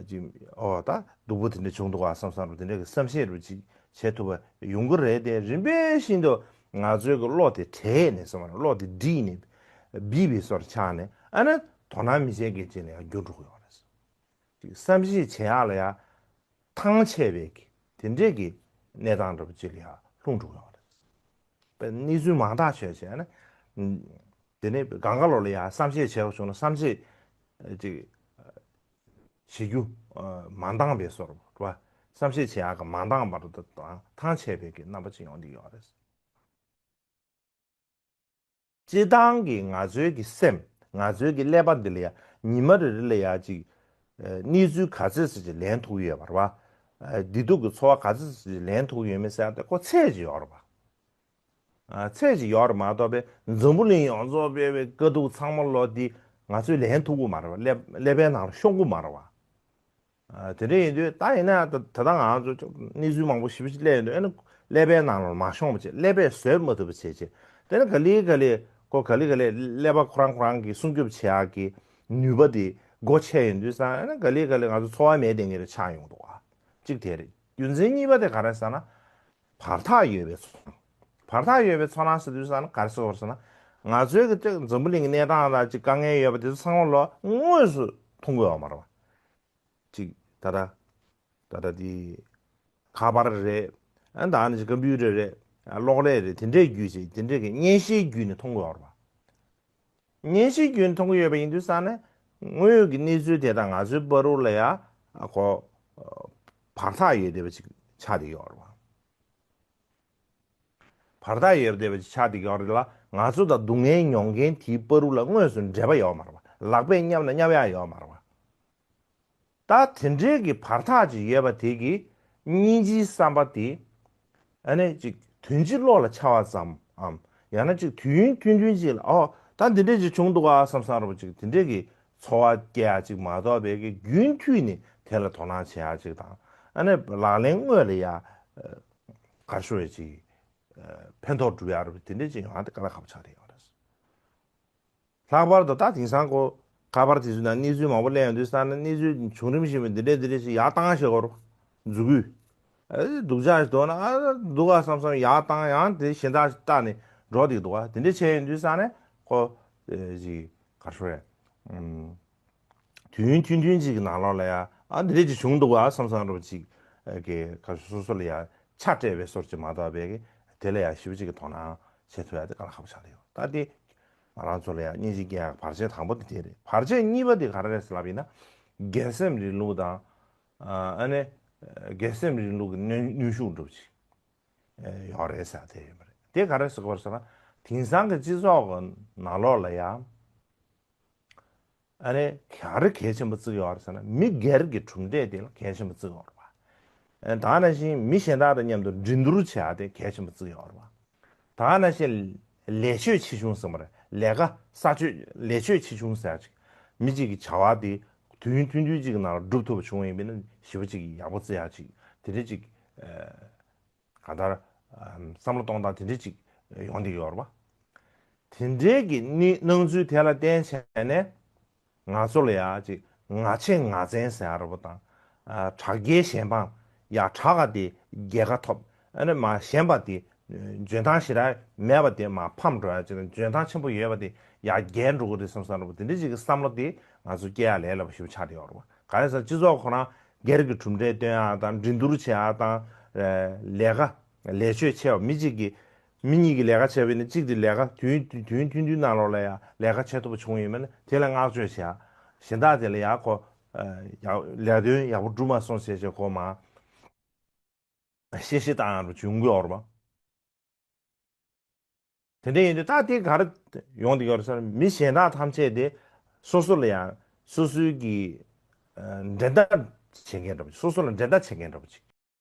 ཅིག་ཨོ་ད་སྡུག་པོ་དེ་འདྲ་བྱུང་འདུག་བ་བསམ་བསམ་འདྲ་པོ་དེ་འདྲ་གི་བསམ་ཤེས་འདྲ་པོ་ཅིག་བྱེད་ཐུབ་པ་ཡོང་གི་རེད་དེ། རིམ་པས་བཞིན་དུ་ང་ཚོའི་གི་བློ་དེ་བྲེགས་ནས་སོང་བ། བློ་དེ་བསྒྲིལ་ནས་སྦས་པའི་བཟོ་འདྲ་ཆགས་ནས། ཨ་ནི་དོ་སྣང་མི་བྱེད་མཁན་ཅིག་ལ་ཡང་འགྱུར་འགྲོ་གི་ཡོད་རེད། ཅིག་བསམ་གཞིག་བྱེད་ཡག་ལ་ཡང་ཐང་ཆད་པའི་གི་དེ་འདྲས་ཀྱི་གནས་སྟངས་འདྲ་པོ་ཅིག་ལ་ཡང་ལྷུང་འགྲོ་གི་ཡོད་རེད། དཔེ་གནས་ཚུལ་མང་དག་ཤོད་བྱས་ན། དེ་ནས་སྒང་ག་ལོག་ལ་ཡང་བསམ་ཤེས་བྱེད་དགོས་བྱུང་ན། བསམ་ཤེས་ཅིག་བྱེད་རྒྱུ་མ་འདང་བའི་བཟོ་འདྲ་པོ་རེད་པ། བསམ་ཤེས་བྱེད་ཡག་གི་མ་འདང་བ་དང་ཐང་ཆད་པའི་གི་རྣམ་པ་ཅིག་ཡོང་གི་ཡོད་རེད། སྤྱིར་བཏང་གི་ང་ཚོའི་གི་སེམས། ང་ཚོའི་གི་ཀླད་པ་འདི་ལ་ཡང་ཉི་མ་རེ་རེ་ལ་ཡང་ཅིག་ཨ། གནས་ཚུལ་ག་ཚོད་ཙམ་ཅིག་ལེན་ཐུབ་ཀྱི་ཡོད་པ་རེད་པ། ཨ། བདེ་སྡུག་གི་ཚོར་བ་ག་ཚོད་ཙམ་ཅིག་ལེན་ཐུབ་ཀྱི་ཡོད་མེད་ཟེར་ཡག་དེ་ཁོ་ཚད་ཅིག་ཡོད་རེད་པ། ཨ། ཚད་ཅིག་ཡོད་རེད་མ་གཏོགས་པའི་འཛམ་བུ་གླིང་ཡོངས་རྫོགས་སྤེལ་བའི་དཀའ་སྡུག་ཚང་མ་ལོ་འདི་ང་ཚོས་ལེན་ཐུབ་ཀྱི་མ་རེད་པ། ཀླད་ཀླད་པའི་ནང་ལ་ཤོང་གི་མ་རེད་པ། ཨ། དེ་འདྲ་ཡིན་དུས་ད་ཡིན་ན་ད་ད་ལྟ་ང་ཚོ་གནས་ཚུལ་མང་པོ་ཞེ་པོ་ཅིག་སླེབས་ཡོང་དུས། ཨ་ནི་ཀླད་པའི་ནང་ལ་མ་ཤོང་བ་བྱས། ཀླད་པས་བཟོད་མ་ཐུབ་པ་བྱས་བྱས། དེ་ནས་ག་ལེ་ག་ལེ་ཁོ་ག་ལེ་ག་ལེ་ཀླད་པ་ཁོ་རང་ཁོ་རང་གི་སྲུང་སྐྱོབ་བྱེད་ཡག་གི་ནུས་པ་དེ་སྒོ་ཕྱེ་ཡོང་དུས་ཙང་། ཨ་ནི་ག་ལེ་ག་ལེ་ང་ཚོ་ཚོར་བ་མེད་བསྡད་མཁན་རེ་ཆགས་ཡོང་འདུག་ག་གཅིག་དེ་རེད། རྒྱུ་མཚན་གཉིས་པ་དེ་ག་རེ་ཟེར་ན། བར་ཐག་ཡོད་པའི་ཚོར་སྣང་། བར་ཐག་ཡོད་པའི་ཚོར་སྣང་ཟེར་དུས་ཙང་ག་རེ་ཟེར་དགོས་རེད་ཟེར་ན། ང་ཚོའི་གི་ཅིག་འཛམ་བུ་གླིང་གི་གནས་སྟངས་ལ་ཅིག་དཀའ་ངལ་ཡོད་པ་དེ་ཚོ་ཚང་མ་ལོ་དངོས་སུ་མཐོང་གི་ཡོད་མ་རེད་པ། ཅིག་ད་ལྟ་ད་ལྟ་དེ་ཁ་པར་རེད། ཨ། ད་ནི་ཅིག་ཀམ་པུ་ཊར་རེད། ཨ། གློག་ཀླད་རེད། དེ་འདྲའི་བརྒྱུད་ཅིག་དེ་འདྲའི་གི་བརྙན་ཤེལ་བརྒྱུད་ནས་མཐོང་གི་ཡོད་རེད་པ། བརྙན་ཤེལ་བརྒྱུད་ནས་མཐོང་གི་ཡོད་པ་ཡིན་དུས་ཙང་ནས། དངོས་ཡོད་ཀྱི་གནས་ཚུལ་དེ་དང་ང་ཚོའི་བར་དུ་ལ་ཡ། ཨ། ཁོ་བར་ཐག་ཡོད་བསྡད་པ་ཅིག་ཆགས་བསྡད་ཀྱི་ཡོད་རེད་པ། བར་ཐག་ཡོད་བསྡད་པ་ཅིག་ཆགས་བསྡད་ཀྱི་ཡོད་རེད་ལ། ང་ཚོ་དང་སྡུག་བསྔལ་མྱོང་མཁན་དེའི་བར་དུ་ལ་དངོས་སུ་འབྲེལ་བ་ཡོད་མ་རེད་པ། ལག་པས་བསྙབ་ན་བསྙབ་ཡག་ཡོད་མ་རེད་པ། ད་དེ་འདྲའི་གི་བར་ཐག་ཅིག་ཡོད་པ་དེ་གིས་སྙིང་རྗེའི་བསམ་པ་དེ། ཨ་ནི་ཅིག་དོན་སྤྱི་བློ་ལ་འཆར་བ་ཙམ་འམ། ཡང་ན་ཅིག་དུས་ཡུན་ཐུང་ཐུང་ཅིག་ལ། ཨོ། ད་འདི་འདྲ་ཅིག་བྱུང་འདུག་ག་བསམ་བསམ་འདྲ་པོ་ཅིག་དེ་འདྲའི་གི་ཚོར་བ་སྐྱེ་ཡག་ཅིག་མ་གཏོགས་པའི་གི་རྒྱུན་མཐུད་ནས་དེ་ལ་དོ་སྣང་བྱེད་ཡག་ཅིག་དང་། ཨ་ནི་ལག་ལེན་དངོས་ལ་ཡ། ཨ། ག་རེ་ཞུ་དགོས་རེད། ཅིག་ཨ། ཕན་ཐོགས་སྒྲུབ་ཡག་རེད་པ། དེ་འདྲ་ཅིག་ཡོང་ཡག་དེ་དཀའ་ལས་ཁག་པོ་ཆགས་བསྡད་ཡོད་རེད། ལྷག་པར་དུ་ད་དེང་སང་ཁོ་ཁ་པར་དེ་ཚོའི་ནང་གནས་ཚུལ་མང་པོ་སླེབས་ཡོང་དུས་ཙང་ནས། གནས་ཚུལ་བྱུང་རིམ་བཞིན་པ་འདི་འདྲས་འདི་འདྲས་ཞིག་ཡར་བཏང་བཞག་གོ། མཛུབ་གུས། ཨ། སྡུག་ཅག་ཞིག་འདུག་ན། ཨ། འདུག་ག་བསམ་བསམ་ཡར་བཏང་། ཡང་དེ་གཞན་དག་ཞིག་བལྟས་ནས་འགྲོ་བསྡད་འདུག་ག་དེ་འདྲས་བྱས་ཡོང་དུས་ཙང་ནས་ཁོ། ཨ། ཅིག་ག་རེ་ཞུ་དགོས་རེད། ཨམ། དུས་ཡུན་ཐུང་ཐུང་ཅིག་གི་ནང་ལོགས་ལ་ཡ། ཨ། འདི་འདྲས་ཅིག་བྱུང་འདུག་ག་བསམ་བསམ་འདྲ་པོ་ཅིག་གི། ག་རེ། སོ་སོ་ལ་ཡ་ཆགས་སྤྲད་པའི་བཟོ་འདྲ་ཅིག་མ་གཏོགས་པའི་གི། དེ་ལ་ཡ་ཞེ་པོ་ཅིག་གི་དོ་སྣང་བྱེད་ཐུབ་ཡག་དེ་དཀའ་ལས་ཁག་པོ་ཆགས་བསྡད་ཡོད། ད་དེ་ང་རང་ཚོ་ལ་ཡ་སྙིང་རྗེ་སྐྱེ་ཡག་བར་ཆད་དང་པོ་དེ་དེ་རེད། བར་ཆད་གཉིས་པ་དེ་ག་རེ་རེད་ཟེར་ལབ་པ་ཡིན་ན། སྒེར་སེམས་རིང་ལུགས་དང་། ཨ། ཨ་ནི་སྒེར་སེམས་རིང་ལུགས་ཀྱི་གནོན་གནོན་ཤུགས་འདྲ་པོ་ཅིག་ཨེ། ཡོད་རེད་ཟེར་དེ་ཡོད་མ་རེད། དེ་ག་རེ་ཟེར་དགོས་རེད་ཟེར་ན། དེང་སང་གི་སྤྱི་ཚོགས་ཀྱི་ནང་ལོགས་ལ་ཡ། ཨ་ནི་ག་རེ་གལ་ཆེན་པོ་བརྩི་གི་ཡོད་རེད་ཟེར་ན། མི་སྒེར་གྱི་གྲུབ་འབྲས་དེ་ལ་གལ་ཆེན་པོ་བརྩི་གི་ཡོད་རེད་པ། ཨ། ད་ནང་བཞིན་མི་གཞན་དག་དང་མཉམ་དུ་འགྲན་བསྡུར་བྱེད་ཡག་དེ་གལ་ཆེན་པོ་བརྩི་གི་ཡོད་རེད་པ། ད་ནང་བཞིན་ལས་ཆོད་ཆེ་ཆུང་ཟེར་མ་རེད། ལས་ཀ་ས་ཆོད། ལས་ཆོད་ཆེ་ཆུང་ཟེར་ཡག་ཅིག་མི་གཅིག་གི་བྱ་བ་དེ་དུས་ཡུན་ཐུང་ཐུང་ཅིག་གི་ནང་ལ་སྒྲུབ་ཐུབ་པ་བྱུང་བ་ཡིན་པ་ཡིན་ན། ཞེ་པོ་ཅིག་ཡག་པོ་བརྩི་ཡག་ཅིག་དེ་འདྲ་ཅིག་ཨ། གང་ལྟར། ཨམ། བསམ་བློ་གཏོང་སྟངས་དེ་འདྲ་ཅིག་ཡོང་བསྡད་ཀྱི་ཡོད་རེད་པ། དེ་འདྲའི་གི་གནས། སྣང་ཚུལ་དེ་ལ་བརྟེན་བྱས་ནས། ང་ཚོ་ལ་ཡ་ཅིག་ང་ཆེ་ང་བཙན་ཟེར་ཡག་འདྲ་པོ་དང་། ཨ། དྲག་རྒྱལ་གཞན་ཕམ། ཡ། དྲག་ག་དེ་རྒྱལ་ཁ་ཐོབ། ཨ་ནི་མ་ཞན་པ་དེ་ འཇོན་ཐང་ཞེ་དྲག་མེད་པ་དེ་མར་ཕམ་འགྲོ་ཡ་ཅིག་དང་། འཇོན་ཐང་ཆེན་པོ་ཡོད་པ་དེ་ཡར་རྒྱས་འགྲོ་གི་རེད་བསམ་བསམ་འདྲ་པོ་དེ་འདྲ་ཅིག་གི་བསམ་བློ་དེ་ང་ཚོ་སྐྱེ་ཡ་ལས་སླ་པོ་ཞེ་པོ་ཆགས་བསྡད་ཡོད་རེད་པ། ག་རེ་ཟེར་སྤྱི་ཚོགས་ཁོ་རང་སྒེར་གྱི་གྲུབ་འབྲས་སྟོན་ཡ་དང་། འགྲན་བསྡུར་བྱེད་ཡ་དང་། ལས་ཀ་ལས་ཆོད་ཆེ་བ། མི་གཅིག་གིས་མི་གཉིས་ཀྱིས་ལས་ཀ་བྱས་པ་ཡིན་ན་གཅིག་དེ་ལས་ཀ་དུས་དུས་ཐུང་ཐུང་ནང་ལོགས་ལ་ཡང་ལས་ཀ་བྱེད་ཐུབ་པ་བྱུང་ཡོད་མེད་ན་དེ་ལ་བསྔགས་བརྗོད་བྱེད་ཡ། གཞན་དག་དེ་ལ་ཡང་ཁོ་ཡག་ལས་དོན་ཡག་པོ་འགྲུབ་མ་སོང་ཟེར་བྱས་ཁོ་མར་གཤེ་གཤེ་བཏང་ཡ་འདྲ་བྱུང་གི་ཡོད་རེད་པ། དེ་འདྲ་ཡིན་དུས་ད་དེ་ག་རེ་ཡོང་བསྡད་ཡོད་རེད་ཟེར་ན། མི་གཞན་དག་ཐམས་ཅད་དེ་སོ་སོ་ལ་ཡང་སོ་སོའི་གི་ཨ་འགྲན་ཟླ་བྱེད་མཁན་འདྲ་པོ་ཅིག་སོ་སོ་ལ་འགྲན་ཟླ་བྱེད་མཁན་འདྲ་པོ་ཅིག་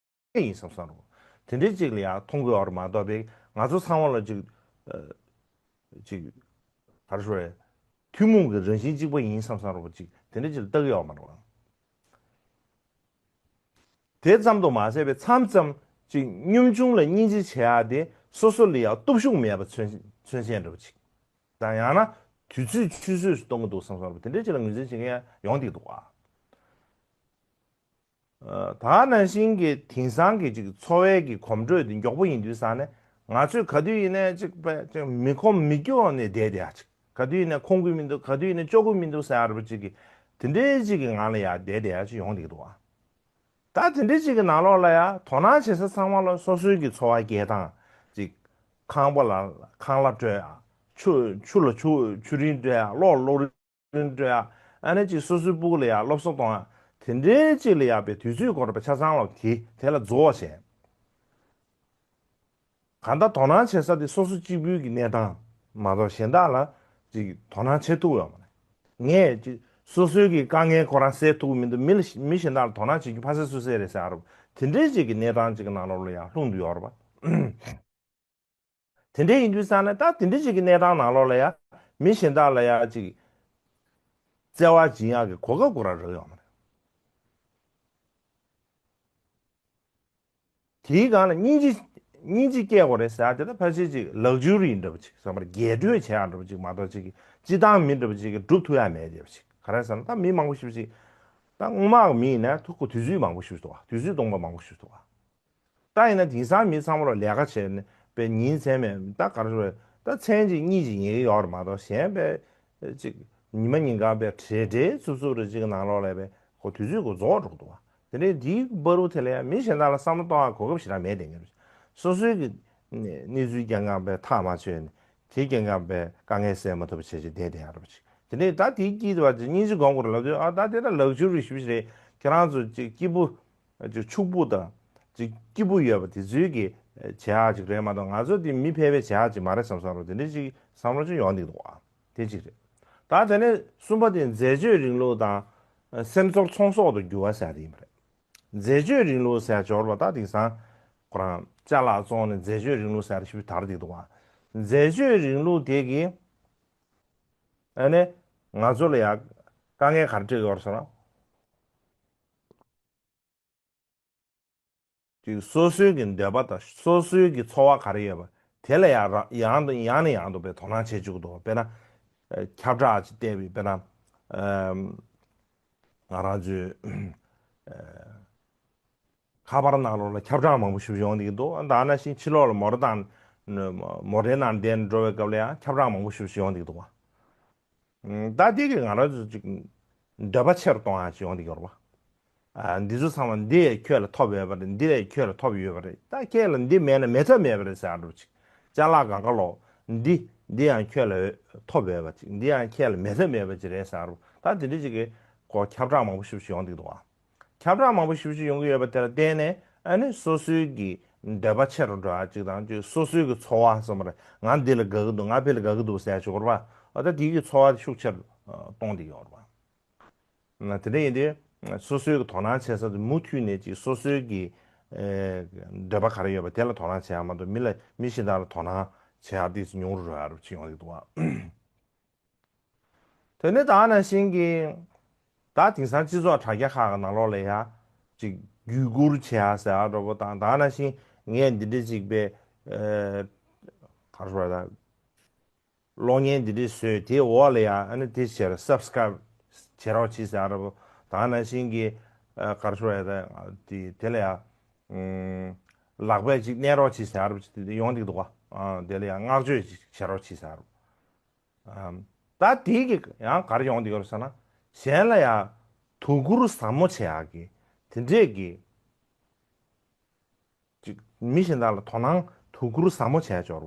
ཡིན་བསམ་བསམ་རེད། དེ་འདྲའི་ཅིག་ལ་ཡང་མཐོང་གི་ཡོད་རེད་མ་གཏོགས་པའི་ང་ཚོ་ཚང་མ་ལ་ཅིག་ཨ་ཅིག་ག་རེ་ཞུ་དགོས་རེད། ཐུན་མོང་གི་རང་བཞིན་གཅིག་པ་ཡིན་བསམ་བསམ་འདྲ་པོ་ཅིག་དེ་འདྲ་ཅིག་ལ་ལྟ་གི་ཡོད་མ་རེད་པ། དེ་ཙམ་དུ་མ་ཟད་པའི་མཚམས་ཙམ་ཅིག་གཉོམ་ཆུང་ལ་སྙིང་རྗེ་བྱེད་ཡ་དེ་སོ་སོ་ལ་ཡང་སྟོབས་ཤུགས་མེད་པ་མཚོན་མཚོན་བྱེད་འདྲ་པོ་ཅིག་དང་། ཡང་ན་དུས་ཚོད་ཆུད་ཟོས་སུ་གཏོང་གི་འདུག་བསམ་བསམ་འདྲ་པོ་དེ་འདྲའི་ཅིག་ལ་ངོས་འཛིན་བྱེད་མཁན་ཡང་ཡོང་བསྡད་འདུག་པ། ད་ནང་བཞིན་གྱི་དེང་སང་གི་ཅིག་འཚོ་བའི་གི་གོམ་བགྲོད་དེ་མགྱོགས་པོ་ཡིན་དུས་ཙང་ནས། ང་ཚོས་ག་དུས་ཡིན་ནའི་ཅིག་པ་ཅིག་མི་ཁོམ་མི་སྐྱོ་ནས་བསྡད་བསྡད་ཡ་ཅིག་ག་དུས་ཡིན་ནའི་ཁོམ་གི་མི་འདུག་ག་དུས་ཡིན་ནའི་སྐྱོ་གི་མི་འདུག་ཟེར་ཡ་འདྲ་པོ་ཅིག་གི་དེ་འདྲའི་ཅིག་གི་ངང་ལ་ཡ་བསྡད་བསྡད་ཡ་ཅིག་ཡོང་བསྡད་ཀྱི་འདུག་པ། ད་དེ་འདྲའི་ཅིག་གི་ནང་ལོགས་ལ་ཡ་དོ་སྣང་བྱེད་ས་ཚང་མ་ལ་སོ་སོའི་གི་འཚོ་བ་སྐྱེལ་སྟངས་ཅིག་ཁང་པ་ལ་ཁང་གླ་སྤྲོད་ཡ། ཆུ་ཆུ་ལ་ཆུ་ཆུ་རིན་སྤྲོད་ཡ། གློག་ལ་གློག་རིན་སྤྲོད་ཡ། ཨ་ནི་ཅིག་སོ་སོའི་སྤུ་གུ་ལ་ཡ་སློབ་གསོ་གཏོང་ཡ། དེ་འདྲའི་ཅིག་ལ་ཡ་པའི་དུས་ཚོད་སྐོར་བའི་ཆ་ཚང་ལ་དེ་དེ་ལ་རྫོགས་བྱས། གང་ལྟར་དོ་སྣང་བྱེད་ས་དེ་སོ་སོ་གཅིག་པུའི་གི་གནས་སྟངས་མ་གཏོགས་གཞན་དག་ལ་ཅིག་དོ་སྣང་བྱེད་ཐུབ་ཡོད་མ་རེད། ངས་ཅིག་སོ་སོའི་གི་དཀའ་ངལ་ཁོ་རང་སེལ་ཐུབ་ཀྱི་མི་འདུག་མི་ལ་མི་གཞན་དག་ལ་དོ་སྣང་བྱེད་རྒྱུ་ཕ་སེ་སུ་སེ་རེད་ཟེར་ཡ་རུ་དེ་འདྲའི་ཅིག་གི་གནས་སྟངས་ཅིག་གི་ནང་ལོགས་ལ་ཡང་ལྷུང་དུ་ཡོད་རེད་པ། དེ་འདྲ་ཡིན་དུས་ཙང་ནས་ད་དེ་འདྲ་ཅིག་གི་གནས་སྟངས་ནང་ལོགས་ལ་ཡ་མི་གཞན་དག་ལ་ཡ་ཅིག་བརྩེ་བ་སྦྱིན་ཡག་གི་གོ་སྐབས་ཁོ་རང་རག་ཡོད་མ་རེད། དེའི་སྒང་ལ་སྙིང་རྗེ་སྙིང་རྗེ་སྐྱེ་དགོས་རེད་ཟེར་ཡ་དེ་ད་ཕལ་ཆེར་ཅིག་ལག་ཇུ་རི་འདྲ་པོ་ཅིག་བསམ་པར་རྒྱས་སྤྲོས་བྱེད་ཡག་འདྲ་པོ་ཅིག་མ་གཏོགས་ཅིག་གི་སྤྱི་བཏང་མི་འདྲ་པོ་ཅིག་གི་སྒྲུབ་ཐུབ་ཡག་མེད་འདྲ་པོ་ཅིག་ག་རེ་ཟེར་ན་ད་མི་མང་པོ་ཞེ་པོ་ཅིག་ད་སྔོན་མ་གི་མི་ཡིན་ན་ཐུག་གོ་དུས་ཚོད་མང་པོ་ཞེ་པོ་ཅིག་འདུག་བ། དུས་ཚོད་སྟོང་པ་མང་པོ་ཞེ་པོ་ཅིག་འདུག་བ། ད་ཡིན་ན་དེང་སང་མི་ཚང་མ་ལ་ལས་ཀ་བྱས་ནས་པའི་ཉིན་མཚན་མེད་ད་ག་རེ་ཞུ་རེད། ད་མཚན་གཅིག་གཉིས་ཀྱི་ཉལ་གི་ཡོད་རེད་མ་གཏོགས་གཞན་པའི་ཅིག་ཉི་མ་ཉིན་གང་པའི་བྲེལ་བྲེལ་འཚུབ་འཚུབ་རེ་ཅིག་གི་ནང་ལོགས་ལ་པའི་ཁོ་དུས་ཚོད་ཁོ་རྫོགས་འགྲོ་གི་འདུག་བ། དེ་འདྲའི་དེའི་བར་དུ་དེ་ལ་ཡང་མི་གཞན་དག་ལ་བསམ་བློ་གཏོང་ཡག་གོ་སྐབས་ཞེ་དྲག་མེད་དེ་ངེས་རེད། སོ་སོའི་གི་གནས་ཚུལ་རྐྱང་རྐྱང་པའི་ཐག་མ་ཆོད་ནས་དེ་རྐྱང་རྐྱང་པའི་དཀའ་ངལ་སེལ་མ་ཐུབ་པ་བྱས་བྱས་བསྡད་བསྡད་ཡག་རེད་པ་ཅིག་དེ་འདྲའི་ད་དེའི་དཀྱིལ་དུ་བ་ཅིག་སྙིང་རྗེ་སྒོམ་དགོས་རེད་ལབ་དུས་ཨ་ད་དེ་ད་ལག་ཆུ་རེ་ཞུ་ཞིག་རེད། ཁྱེད་རང་ཚོ་ཅིག་སྐྱིད་པོ། ཅིག་ཕྱུག་པོ་དང་། ཅིག་སྐྱིད་པོ་ཡོད་པ་དེ་ཚོའི་གི་བྱེད་ཡག་ཅིག་རེད་མ་གཏོགས་ང་ཚོ་དེ་མི་ཕལ་པའི་བྱེད་ཡག་ཅིག་མ་རེད་བསམ་བསམ་རོགས་དེ་འདྲ་ཅིག་བསམ་བློ་ཅིག་ཡོང་བསྡད་འདུག་ཨ། དེ་གཅིག་རེད། ད་དེ་ནས་གསུམ་པ་དེ་འཛད་སྤྱོད་རིང་ལུགས་དང་། སེམས་ཚོར་ཚོང་ཟོག་ཏུ་འགྱུར་བ་ཟེར་ཡག་དེ་ཡིན་པ་རེད། འཛད་སྤྱོད་རིང་ལུགས་ཟེར་ཡག་འབྱོར་བ་ད་དེང་སང་ཁོ་རང་ཅ་ལག་བཙོང་ནས་འཛད་སྤྱོད་རིང་ལུགས་ཟེར་ཡག་ཞིག་དར་བསྡད་འདུག་ཨ། འཛད་སྤྱོད་རིང་ལུགས་དེ་གི་ཨ་ནི་ང་ཚོ་ལ་ཡང་དཀའ་ངལ་ག་རེ་སྤྲད་ཀྱི་ཡོད་རེད་ཟེར་ན། ཅིག་སོ་སོའི་གི་འདོད་པ་དང་སོ་སོའི་གི་འཚོ་བ་ག་རེ་ཡོད་པ་དེ་ལ་ཡང་ར་ཡང་དང་ཡང་ནས་ཡང་དུ་དཔེ་དོ་སྣང་བྱེད་བཅུག་གི་འདུག་དཔེར་ན། ཁྱབ་བསྒྲགས་ཅིག་བལྟས་པའི་དཔེར་ན། ང་རང་ཚོའི་ཁ་པར་ནང་ལོགས་ལ་ཁྱབ་བསྒྲགས་མང་པོ་ཞིག་ཡོང་བསྡད་ཀྱི་འདུག་ད་ནང་བཞིན་ཕྱི་ལོགས་ལ་མོ་ཊ་བཏང་མོ་ཊའི་ནང་བསྡད་ནས་འགྲོ་བའི་སྐབས་ལ་ཡང་ཁྱབ་བསྒྲགས་མང་པོ་ཞིག་ཡོང་བསྡད་ཀྱི་འདུག་བ། ད་འདི་གིས་ང་རང་ཚོ་ཅིག་འདོད་པ་ཆེ་རུ་གཏོང་ཡག་ཅིག་ཡོང་གི་ཡོད་རེད་པ། འདི་ཚོ་ཚང་མ་འདི་ཡང་ཁྱོད་ལ་ཐོབ་ཡོད་པ་རེད། འདི་ལས་ཁྱོད་ལ་ཐོབ་ཡོད་པ་རེད། ད་ཁྱེད་ལ་འདི་མེད་ན་མེད་ཐབས་མེད་པ་རེད་ཟེར་ཡག་འདྲ་པོ་ཅིག་ཅ་ལག་སྒང་ག་ལོག་འདི་འདི་ཡང་ཁྱོད་ལ་ཐོབ་ཡོད་པ་ཅིག་འདི་ཡང་ཁྱེད་ལ་མེད་ཐབས་མེད་པ་ཅིག་རེད་ཟེར་ཡག་འདྲ་པོ་ད་དེ་འདྲ་ཅིག་གི་ཁོ་ཁྱབ་བསྒྲགས་མང་པོ་ཞེ་པོ་ཅིག་ཡོང་གི་འདུག་ཨ། ཁྱབ་བསྒྲགས་མང་པོ་ཞེ་པོ་ཅིག་ཡོང་གི་ཡོད་པ་དེ་ལ་བརྟེན་ནས་ཨ་ནི་སོ་སོའི་གི་འདོད་པ་ཆེ་རུ་འགྲོ་ཡག་ཅིག་དང་ཅིག་སོ་སོའི་གི་འཚོ་བ་བསམ་པ་རེད། ང་འདི་ལ་དགའ་གི་འདུག་ང་ཕ་ལ་དགའ་གི་འདུག་ཟེར་ཡག་ཅིག་ཡོད་རེད་པ། ཨ་ད་དེ་གི་འཚོ་བ་ཤུགས་ཆེ་རུ་གཏོང་བསྡད་ཡོད་རེད་པ། དེ་འདྲ་ཡིན་དུས་སོ་སོའི་གི་དོ་སྣང་བྱེད་ས་དེ་མུ་མཐུད་ནས་ཅིག་སོ་སོའི་གི་འདོད་པ་ག་རེ་ཡོད་པ་དེ་ལ་དོ་སྣང་བྱེད་ཡག་མ་གཏོགས་མི་ལ་མི་གཞན་དག་ལ་དོ་སྣང་བྱེད་ཡག་དེ་ཉུང་རུ་འགྲོ་ཡག་རུ་ཅིག་ཡོང་གི་འདུག་བ། དེ་ནས་ད་ནང་བཞིན་གྱི་ད་དེང་སང་སྤྱི་ཚོགས་དྲ་རྒྱ་ཁག་གི་ནང་ལོགས་ལ་ཡ་ཅིག་བརྒྱུད་བསྐུར་བྱེད་ཡག་ཟེར་ཡག་འདྲ་པོ་དང་ད་ནང་བཞིན་ངས་འདི་འདྲ་ཅིག་པའི་ག་རེ་ཟེར་དགོས་རེད་ད། གློག་བརྙན་འདི་འདྲ་བཟོས་དེའི་འོག་ལ་ཡ་ཨ་ནི་དེ་བྱས་ར་སབ་སི་ཀ་རབ་བྱེད་རོགས་བྱེད་ཟེར་ཡག་འདྲ་པོ་ད་ནང་བཞིན་གྱི་ག་རེ་ཟེར་དགོས་རེད་ད་དེ་དེ་ལ་ཡ། ལག་པས་ཅིག་མནན་རོགས་གྱིས་ཟེར་བ་ཅིག་དེ་ཡོང་འདུག་ག་ཨ་དེ་ལ་ཡང་བསྔགས་བརྗོད་ཅིག་བྱེད་རོགས་གྱིས་ཟེར། ཨ་ད་དེ་གི་ཡང་ག་རེ་ཡོང་འདུག་ཡོད་ཟེར་ན། གཞན་ལ་ཡང་དོ་ཁུར་ཟབ་མོ་བྱེད་ཡག་གི་དེ་འདྲས་ཀྱི་ཅིག་མི་གཞན་དག་ལ་དོ་སྣང་དོ་ཁུར་ཟབ་མོ་བྱས་འབྱོར་བ་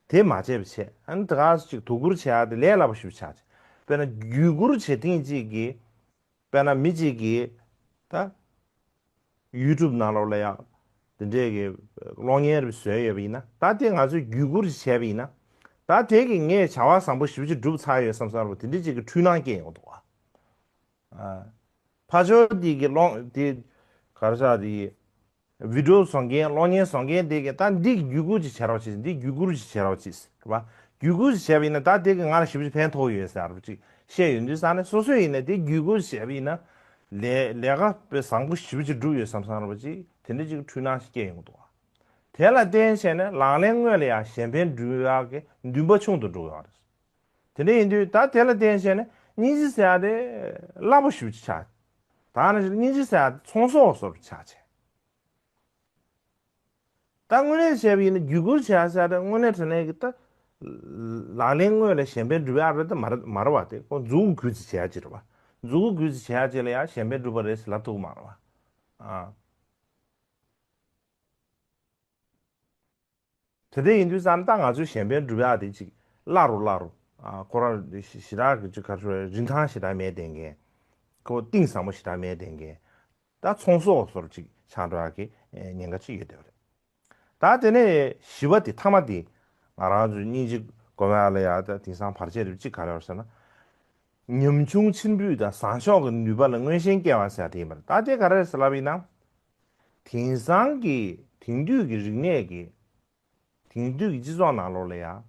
དེ་མ་བྱས་པ་བྱས། ཨ་ནི་དེ་ག་ཅིག་དོ་ཁུར་བྱེད་ཡག་དེ་ལས་སླ་པོ་ཞིག་ཆགས་ཅིག་དཔེར་ན་བརྒྱུད་བསྐུར་བྱེད་ཐེངས་གཅིག་གི་དཔེར་ན་མི་གཅིག་གིས་ད་ཡུ་ཊུབ་ནང་ལོགས་ལ་ཡང་དེ་འདྲས་ཀྱི་གློག་བརྙན་རེ་བཟོས་ཡོད་པ་ཡིན་ན། ད་དེ་ང་ཚོས་བརྒྱུད་བསྐུར་ཞིག་བྱས་པ་ཡིན་ན། ད་དེ་གིས་ངས་བྱ་བ་བཟང་པོ་ཞེ་པོ་ཅིག་བསྒྲུབས་ཚར་ཡོད་བསམ་བསམ་པ་དེ་འདྲས་ཅིག་གི་འཁྲུལ་སྣང་སྐྱེ་ཡོང་གི་འདུག་ག་ཨ། ཕར་ཕྱོགས་འདི་གི་གློག་འདི་ག་རེ་ཟེར་དེ་བི་ཌི་ཡོ་བཟོ་མཁན་གློག་བརྙན་བཟོ་མཁན་དེ་གིས་ད་འདི་བརྒྱུད་བསྐུར་ཅིག་བྱེད་རོགས་བྱེད། འདི་བརྒྱུད་བསྐུར་ཅིག་བྱེད་རོགས་བྱེད་རེད་པ། བརྒྱུད་བསྐུར་ཅིག་བྱས་པ་ཡིན་ན་ད་དེ་གིས་ང་ལ་ཞེ་པོ་ཅིག་ཕན་ཐོགས་ཡོད་ཟེར་བ་ཅིག་བཤད་ཡོང་དུས་ཙང་ནས། སོ་སོ་ཡིན་ན་དེ་བརྒྱུད་བསྐུར་ཅིག་བྱས་པ་ཡིན་ན་ལས་ལས་ཀ་དཔེ་བཟང་པོ་ཞེ་པོ་ཅིག་བསྒྲུབས་ཡོད་བསམ་བསམ་རེད་པ་ཅིག་དེ་འདྲ་ཅིག་འཁྲུལ་སྣང་ཞིག་སྐྱེ་ཡོང་གི་འདུག་ག་དེ་ལ་བརྟེན་བྱས་ནས་ལག་ལེན་དངོས་ལ་ཡང་གཞན་ཕན་སྒྲུབ་ཡག་གི་འདུན་པ་ཆུང་དུ་འགྲོ་གི་ཡོད་རེད། དེ་འདྲ་ཡིན་དུས་ད་དེ་ལ་བརྟེན་བྱས་ནས་སྙིང་རྗེ་ཟེར་ཡག་དེ་སླ་པོ་ཞེ་པོ་ཅིག་ཆགས། ད་ནི་སྙིང་རྗེ་ཟེར་ཡག་དེ་ཚོང་ཟོག་བཟོ་འདྲ་ཆགས་བྱས། ད་དངོས་གནས་བྱས་པ་ཡིན་ན་བརྒྱུད་བསྐུར་བྱེད་ཡག་ཟེར་ཡག་དེ་དངོས་གནས་དྲང་གནས་ཀྱི་ད་ལག་ལེན་དངོས་ལ་གཞན་ཕན་སྒྲུབ་ཡག་རེད་ད་མ་རེད་མ་རེད་པ། དེ་ཁོ་མཛུབ་གུ་རྒྱུད་ཅིག་བྱེད་ཡག་ཅིག་རེད་པ། མཛུབ་གུ་རྒྱུད་ཅིག་བྱེད་ཡག་ཅིག་ལ་ཡང་གཞན་ཕན་སྒྲུབ་པ་རེད་ཟེར་ལབ་ཐུབ་ཀྱི་མ་རེད་པ། ཨ། དེ་འདྲ་ཡིན་དུས་ཙང་ད་ང་ཚོའི་གཞན་ཕན་སྒྲུབ་ཡག་དེ་ཅིག་སླ་རུ་སླ་རུ། ཨ། ཁོ་རང་ཞེ་དྲག་གི་ཅིག་ག་རེ་ཟེར་རིན་ཐང་ཞེ་དྲག་མེད་བསྡད་མཁན། ཁོ་གཏིང་ཟབ་མོ་ཞེ་དྲག་མེད་བསྡད་མཁན། ད་ཚོང་ཟོག་བཟོ་འདྲ་ཅིག་ཆགས་འགྲོ་ཡག་གི་ཉེན་ཁ་ཅིག་ཡོད་བསྡད་པ་རེད། ད་དེ་ནས་བཞི་པ་དེ་ཐ་མ་དེ་ང་རང་ཚོའི་སྙིང་རྗེ་སྒོམ་ཡག་ལ་ཡང་ད་དེང་སང་བར་ཆད་རེད་པ་ཅིག་ག་རེ་ཡོད་ཟེར་ན། ཉམ་ཆུང་ཕྱིར་འབུད་དང་བཟང་ཕྱོགས་ཀྱི་ནུས་པ་ལ་མངོན་ཞེན་སྐྱེ་བ་ཟེར་ཡག་དེ་ཡིན་པ་རེད། ད་དེ་ག་རེ་རེད་ཟེར་ལབ་པ་ཡིན་ན། དེང་སང་གི་དེང་དུས་ཀྱི་རིག་གནས་ཀྱི་དེང་དུས་ཀྱི་སྤྱི་ཚོགས་ནང་ལོགས་ལ་ཡང་།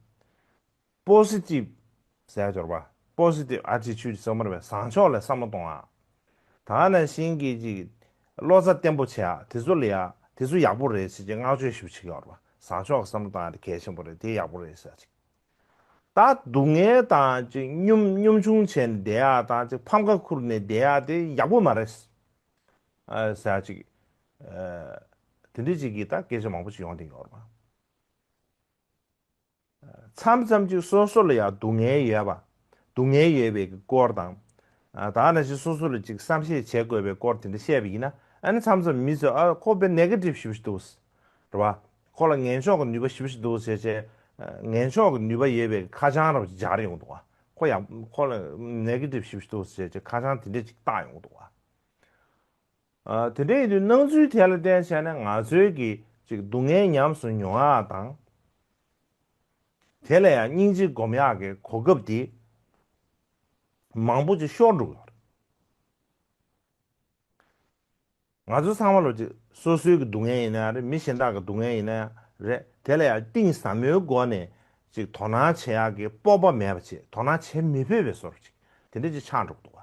པོ་སི་ཊིབ་ཟེར་ཡག་འབྱོར་པ། པོ་སི་ཊིབ་ཨེ་ཊི་ཅུཌ་ཟེར་བ་མ་རེད་པས། བཟང་ཕྱོགས་ལ་བསམ་བློ་གཏོང་ཡག་དེ་ནང་བཞིན་གྱི་ཅིག་བློ་རྩ་བརྟན་པོ་བྱེད་ཡག་དེ་ཚོ་ལ་ཡང་དེ་ཚོ་ཡག་པོ་རེད་ཟེར་ཅིག་བསྔགས་བརྗོད་ཞེ་པོ་བྱེད་ཀྱི་ཡོད་རེད་པ། བཟང་ཕྱོགས་ཀྱི་བསམ་བློ་གཏོང་ཡག་དེ་གལ་ཆེན་པོ་རེད། དེ་ཡག་པོ་རེད་ཟེར་ཅིག་ད་སྡུག་བསྔལ་དང་ཅིག་གཉོམ་གཉོམ་ཆུང་བྱས་ནས་བསྡད་ཡག་དང་ཅིག་ཕམ་ཁ་ཁུར་ནས་བསྡད་ཡག་དེ་ཡག་པོ་མ་རེད། ཨ། ཟེར་ཅིག་ཨ། དེ་འདྲ་ཅིག་གི་ད་སྐད་ཆ་མང་པོ་ཅིག་ཡོང་བསྡད་ཡོད་རེད་པ། མཚམས་མཚམས་ཅིག་སོ་སོ་ལ་ཡང་སྡུག་བསྔལ་ཡོད་པ། སྡུག་བསྔལ་ཡོད་པའི་གི་སྐོར་དང་། ཨ། ད་ནང་བཞིན་སོ་སོ་ལ་ཅིག་བསམ་ཤེས་བྱེད་དགོས་པའི་སྐོར་དེ་འདྲ་བཤད་པ་ཡིན་ན། ཨ་ནི་མཚམས་མཚམས་མི་ཚོས་ཨ་ཁོ་དཔེ་ནེ་གེ་ཊིབ་ཞེ་པོ་ཞིག་འདུག་རེད་པ། ཁོ་ལ་ངན་ཕྱོགས་ཀྱི་ནུས་པ་ཞེ་པོ་ཞིག་འདུག་ཟེར་བྱས། ངན་ཕྱོགས་ཀྱི་ནུས་པ་ཡོད་པའི་ཁ་བྱང་རབ་ཅིག་སྦྱར་ཡོང་འདུག་པ། ཁོ་ཡང་ཁོ་ལ་ནེ་གེ་ཊིབ་ཞེ་པོ་ཞིག་འདུག་ཟེར་བྱས་ཁ་བྱང་དེ་འདྲ་ཅིག་བཏགས་ཡོང་འདུག་པ། ཨ། དེ་འདྲ་ཡིན་དུས་སྣང་ཚུལ་དེ་ལ་བརྟེན་བྱས་ནས་ང་ཚོའི་གི་ཅིག་སྡུག་བསྔལ་ཉམས་སུ་མྱོང་ཡག་དང་། དེ་ལ་ཡང་སྙིང་རྗེ་སྒོམ་ཡག་གི་གོ་སྐབས་དེ་མང་པོ་ཅིག་ཤོར་འགྲོ་གི་ཡོད་རེད། ང་ཚོ་ཚང་མ་ལོ་ཅིག་སོ་སོའི་གི་སྡུག་བསྔལ་ཡིན་ན་རེད། མི་གཞན་དག་གི་སྡུག་བསྔལ་ཡིན་ན་རེད། དེ་ལ་ཡང་གཏིང་ཟབ་མོའི་སྒོ་ནས་ཅིག་དོ་སྣང་བྱེད་ཡག་གི་སྤོབས་པ་མེད་པ་བྱས། དོ་སྣང་བྱེད་མི་ཕོད་པའི་བཟོ་འདྲ་ཅིག་དེ་འདྲ་ཅིག་ཆགས་འགྲོ་གི་འདུག་པ།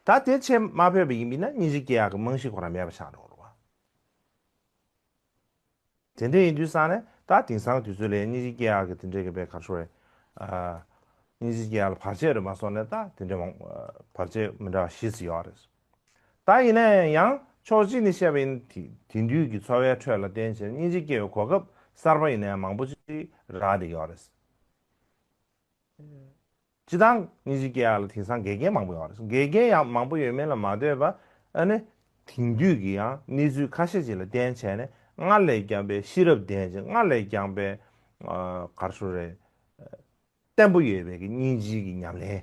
ད་དེ་བྱེད་མ་ཕོད་པ་ཡིན་པ་ཡིན་ན་སྙིང་རྗེ་སྐྱེ་ཡག་གི་རྨང་གཞི་ཁོ་རང་མེད་པ་ཆགས་འགྲོ་གི་རེད་པ། དེ་འདྲ་ཡིན་དུས་ཙང་ནས་ད་དེང་སང་དུས་ཚོད་ལ་སྙིང་རྗེ་སྐྱེ་ཡག་གི་དེ་འདྲའི་གི་དཔེ་ག་རེ་ཞུ་དགོས་རེད། ཨ། སྙིང་རྗེ་སྐྱེ་ཡག་ལ་བར་ཆད་རེད་མ་སོང་ནས་ད་དེ་འདྲ་མང་བར་ཆད་མི་འདྲ་བ་བཞི་ཙམ་ཡོད་རེད། ད་ཡིན་ན་ཡང་ཕྱོགས་གཅིག་ནས་བཤད་པ་ཡིན་ན་དེ་དེང་དུས་ཀྱི་འཚོ་བའི་ཁྲོད་ལ་བརྟེན་བྱས་སྙིང་རྗེ་སྐྱེ་བའི་གོ་སྐབས་གསར་པ་ཡིན་ན་ཡང་མང་པོ་ཅིག་རག་བསྡད་ཡོད་རེད། སྤྱིར་བཏང་སྙིང་རྗེ་སྐྱེ་ཡག་ལ་དེང་སང་འགལ་རྐྱེན་མང་པོ་ཡོད་རེད། འགལ་རྐྱེན་ཡང་མང་པོ་ཡོད་མིན་ལ་མ་ལྟོས་པ། ཨ་ནི་དེང་དུས་ཀྱི་ཡང་གནས་ཚུལ་ཁ་ཤས་ཅིག་ལ་བརྟེན་བྱས་ནས་སྔར་ལས་ཀྱང་པའི་ཤེས་རབ་ལྡན་ཅིང་སྔར་ལས་ཀྱང་པའི་ཨ་ག་རེ་ཞུ་རེད། བརྟན་པོ་ཡོད་པའི་གི་སྙིང་རྗེའི་གི་ཉམས་ལེན་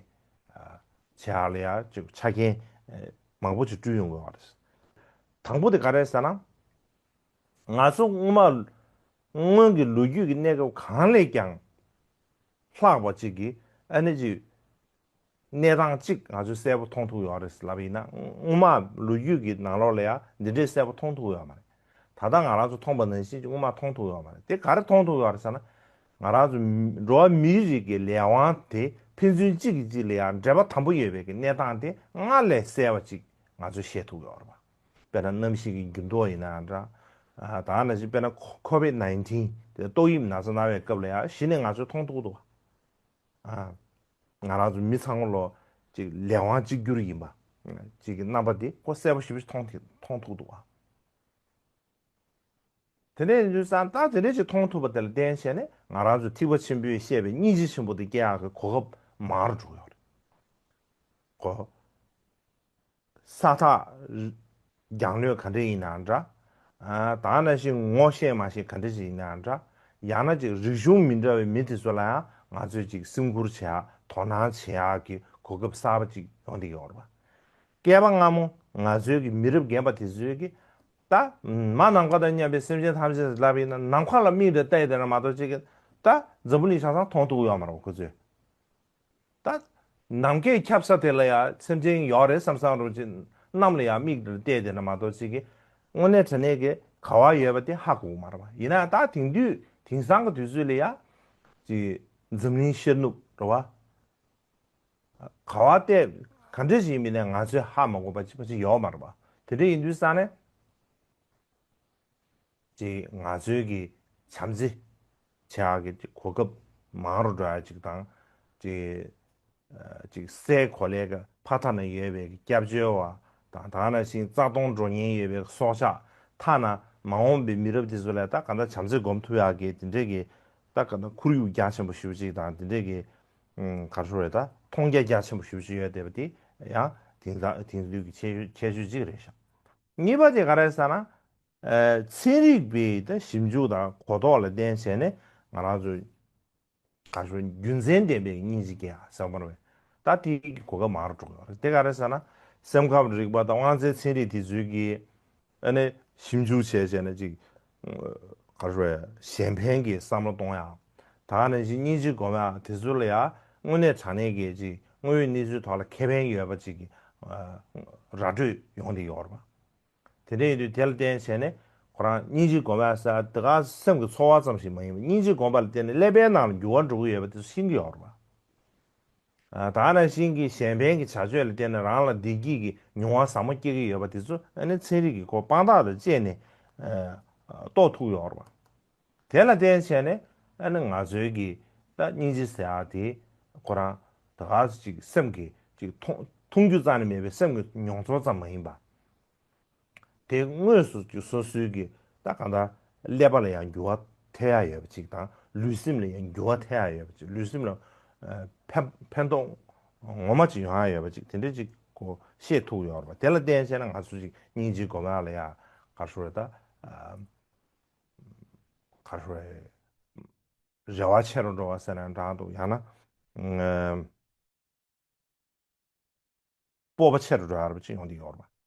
ཨ་བྱེད་ཡག་ལ་ཡང་ཅིག་ཆ་རྐྱེན་ཨ་མང་པོ་ཅིག་བསྐྲུན་ཡོང་གི་ཡོད་རེད། དང་པོ་དེ་ག་རེ་ཟེར་ན། ང་ཚོ་སྔོན་མ་སྔོན་གྱི་ལོ་རྒྱུས་ཀྱི་གནས་སྐབས་གང་ལས་ཀྱང་ལྷག་པ་ཅིག་གི་ཨ་ནི་ཅིག་གནས་སྟངས་གཅིག་ང་ཚོས་གསལ་པོ་མཐོང་ཐུབ་ཡོད་རེད་ལབ་ཡིན་ན། སྔོན་མ་ལོ་རྒྱུས་ཀྱི་ནང་ལོགས་ལ་ཡང་འདི་འདྲའི་གསལ་པོ་མཐོང་ཐུབ་ཡོད་མ་རེད། ད་ལྟ་ང་རང་ཚོ་མཐོང་པ་ནང་བཞིན་ཅིག་སྔོན་མ་མཐོང་ཐུབ་ཡོད་མ་རེད། དེ་ག་རེ་མཐོང་ཐུབ་ཡོད་རེད་ཟེར་ན། ང་རང་ཚོ་འགྲོ་བ་མིའི་རིགས་ཀྱི་ལས་དབང་དེ་ཕན་ཚུན་གཅིག་གིས་གཅིག་ལ་ཡང་འབྲེལ་བ་དམ་པོ་ཡོད་པའི་གི་གནས་སྟངས་དེ་སྔར་ལས་གསལ་བ་ཅིག་ང་ཚོས་ཤེས་ཐུབ་ཡོད་རེད་པ། དཔེར་ན་གནམ་གཤིས་ཀྱི་འགྱུར་ལྡོག་ཡིན་ན་འདྲ། ཨ་ད་ནང་བཞིན་དཔེར་ན་ཁོ་ཁོ་བིད་ནའིན་ཊིན་དེ་ཏོག་དབྱིབས་ན་ཚ་ན་བའི་སྐབས་ལ་ཡང་གཞི་ནས་ང་ཚོས་མཐོང་ཐུབ་འདུག་ཨ་ང་རང་ཚོ་མི་ཚང་མ་ལོ་ཅིག་ལས་དབང་གཅིག་གྱུར་ཡིན་པ་ཅིག་གི་རྣམ་པ་དེ་ཁོ་གསལ་པོ་ཞེ་པོ་ཞིག་མཐོང་ཐུབ་མཐོང་ཐུབ་འདུག་ཨ། དེ་འདྲ་ཡིན་དུས་ཙང་ད་དེ་འདྲ་ཅིག་མཐོང་ཐུབ་པ་དེ་ལ་བརྟེན་བྱས་ནས་ང་རང་ཚོ་ཐེག་པ་ཆེན་པོས་བཤད་པའི་སྙིང་རྗེ་ཆེན་པོ་དེ་སྐྱེ་ཡག་གི་གོ་སྐབས་མང་རུ་འགྲོ་གི་ཡོད་རེད། གོ། ས་ཐག་རྒྱང་ལོས་ག་འདྲ་ཡིན་ནའང་འདྲ། ཨ། ད་ནང་བཞིན་ངོ་ཤེས་མ་ཤེས་ག་འདྲ་ཞིག་ཡིན་ནའང་འདྲ། ཡང་ན་ཅིག་རིག་གཞུང་མི་འདྲ་བའི་མི་དེ་ཚོ་ལ་ཡང་ང་ཚོས་ཅིག་སེམས་ཁུར་བྱེད་ཡག་དོ་སྣང་བྱེད་ཡག་གི་གོ་སྐབས་གསར་པ་ཅིག་ཡོང་བསྡད་ཀྱི་ཡོད་རེད་པ། བསྐལ་པ་སྔ་མོ་ང་ཚོའི་གི་མི་རབས་རྒན་པ་དེ་ཚོས་གི་ད་མ་ནམ་མཁའ་དང་མཉམ་པའི་སེམས་ཅན་ཐམས་ཅད་ལབ་ཡིན་ན་ནམ་མཁའ་ལ་མིག་དང་བལྟས་བསྡད་ན་མ་གཏོགས་ཅིག་གི་ད་འཛམ་བུ་གླིང་ཆ་ཚང་མཐོང་ཐུབ་ཡོད་མ་རེད་པ་ཁོ་ཚོས། ད་ནམ་མཁའི་ཁྱབ་ས་དེ་ལ་ཡང་སེམས་ཅན་ཡོད་རེད་བསམ་བསམ་རུ་ཅིག་གནམ་ལ་ཡང་མིག་བལྟས་བསྡད་ན་མ་གཏོགས་ཅིག་གི་དངོས་གནས་དྲང་གནས་ཀྱི་ག་བ་ཡོད་པ་དེ་ཧ་གོ་གི་མ་རེད་པ། ཡིན་ན་ད་དེང་དུས་དེང་སང་གི་དུས་ཚོད་ལ་ཡང་ཅིག་འཛམ་གླིང་ཤར་ནུབ་རེད་པ། ག་བ་བལྟས་ག་འདྲ་ཞིག་མིན་ནས་ང་ཚོས་ཧ་མ་གོ་བ་ཅིག་པ་ཅིག་ཡོད་མ་རེད་པ། དེ་འདྲ་ཡིན་དུས་ཙང་ནས། ཅིག་ང་ཚོའི་གི་བྱམས་བརྩེ་བྱེད་ཡག་གི་གོ་སྐབས་མང་རུ་འགྲོ་ཡག་ཅིག་དང་། ཅིག་ཅིག་སའི་གོ་ལའི་གི་ཕ་མཐའ་ན་ཡོད་པའི་གི་སྐྱབས་བཅོལ་བ་དང་། ད་ག་ནང་བཞིན་རྩ་སྟོང་འགྲོ་ཉེན་ཡོད་པའི་སྲོག་ཆགས། ཐ་ན་མ་འོངས་པའི་མི་རབས་དེ་ཚོ་ལ་ད་ག་འདྲ་བྱམས་བརྩེ་སྒོམ་ཐུབ་ཡག་གི་དེ་འདྲའི་གི་ད་ག་འདྲ་ཁོར་ཡུག་རྒྱ་ཆེན་པོ་ཞེ་པོ་ཅིག་དང་། དེ་འདྲའི་གི་ཨུམ་ག་རེ་ཞུ་དགོས་རེད། ད་མཐོང་རྒྱ་རྒྱ་ཆེན་པོ་ཞེ་པོ་ཅིག་ཡོད་བསྡད་པ་དེ་ཡང་དེང་སང་དེང་དུས་ཀྱི་ཁྱད་ཆོས་ཁྱད་ཆོས་ཅིག་རེད་ཤག་གཉིས་པ་དེ་ག་རེ་ཟེར་ན། ཨ། ཚན་རིག་པའི་ད་ཞིབ་འཇུག་དང་གོ་རྟོགས་ལ་བརྟེན་བྱས་ནས་ང་རང་ཚོ་ག་ཞུ་རྒྱུ་མཚན་ལྡན་པའི་སྙིང་རྗེ་སྐྱེ་ཡག་ཟེར་བ་རེད། ད་དེའི་གོ་སྐབས་མང་རུ་འགྲོ་གི་ཡོད་རེད། དེ་ག་རེ་ཟེར་ན། སེམས་ཁམས་རིག་པ་དང་དབང་རྩའི་ཚན་རིག་དེ་ཚོའི་གི་ཨ་ནི་ཞིབ་འཇུག་བྱས་བྱས་ནས་ཅིག་ག་ཞུ་གཞན་ཕན་གྱི་བསམ་བློ་གཏོང་ཡག་ད་ག་ནང་བཞིན་སྙིང་རྗེ་སྒོམ་ཡག་དེ་ཚོ་ལ་ཡང་དངོས་གནས་དྲང་གནས་ཀྱི་ཅིག་དངོས་ཡོད་གནས་ཚུལ་ཐོག་ལ་ཁེ་ཕན་ཡོད་པ་ཅིག་གི་ར་སྤྲོད་ཡོང་བསྡད་ཡོད་རེད་པ། དེ་འདྲ་ཡིན་དུས་དེ་ལ་བརྟེན་བྱས་ནས་ཁོ་རང་སྙིང་རྗེ་སྒོམ་ཡག་ཟེར་ཡག་དེ་ག་སེམས་ཀྱི་ཚོར་བ་ཙམ་ཞིག་མ་ཡིན་པར་སྙིང་རྗེ་སྒོམ་པ་ལ་བརྟེན་ནས་ཀླད་པའི་ནང་ལ་འགྱུར་བ་འགྲོ་གི་ཡོད་པ་དེ་ཚོ་ཤེས་ཀྱི་ཡོད་རེད་པ། ཨ། ད་ག་ནང་བཞིན་གྱི་གཞན་ཕན་གྱི་བྱ་སྤྱོད་ལ་བརྟེན་ནས་རང་ལ་བདེ་སྐྱིད་ཀྱི་མྱོང་བ་ཟབ་མོ་སྐྱེ་གི་ཡོད་པ་དེ་ཚོ་ཨ་ནི་ཚན་རིག་གི་གོ་དཔང་རྟགས་དང་བཅས་ནས་ཨ་རྟོགས་ཐུབ་ཀྱི་ཡོད་རེད་པ། དེ་ལ་བརྟེན་བྱས་ནས་ཨ་ནི་ང་ཚོའི་གི་ད་སྙིང་རྗེ་ཟེར་ཡག་དེ་ཁོ་རང་ད་ག་ཅིག་སེམས་ཀྱི་ཅིག་མཐོང་མཐོང་རྒྱུ་རྩ་ནས་མེད་པའི་སེམས་ཀྱི་མྱོང་ཚོར་ཙམ་མ་ཡིན་པ། དེ་དངོས་སུ་ཅིག་སོ་སོའི་གི་ད་གང་ལྟར་ཀླད་པ་ལ་ཡང་འགྱུར་བ་ཐེབས་ཡག་ཡོད་པ་ཅིག་དང་། ལུས་སེམས་ལ་ཡང་འགྱུར་བ་ཐེབས་ཡག་ཡོད་པ་ཅིག་ལུས་སེམས་ལ་ཨ་ཕན་ཕན་ཐོགས་ངོ་མ་ཅིག་ཡོང་ཡག་ཡོད་པ་ཅིག་དེ་འདྲ་ཅིག་གོ་ཤེས་ཐུབ་ཡོད་རེད་པ། དེ་ལ་བརྟེན་བྱས་ན་ང་ཚོ་ཅིག་སྙིང་རྗེ་སྒོམ་ཡག་ལ་ཡང་ག་རེ་ཞུ་དགོས་རེད། ད་ཨ་ག་རེ་ཞུ་དགོས་རེད། རེ་བ་ཆེ་རུ་འགྲོ་བ་ཟེར་ན་འདྲ་འདུག་ཡང་ན་ཨ་སྤོབས་པ་ཆེ་རུ་འགྲོ་ཡག་རེད་པ་ཅིག་ཡོང་བསྡད་ཡོད་རེད་པ།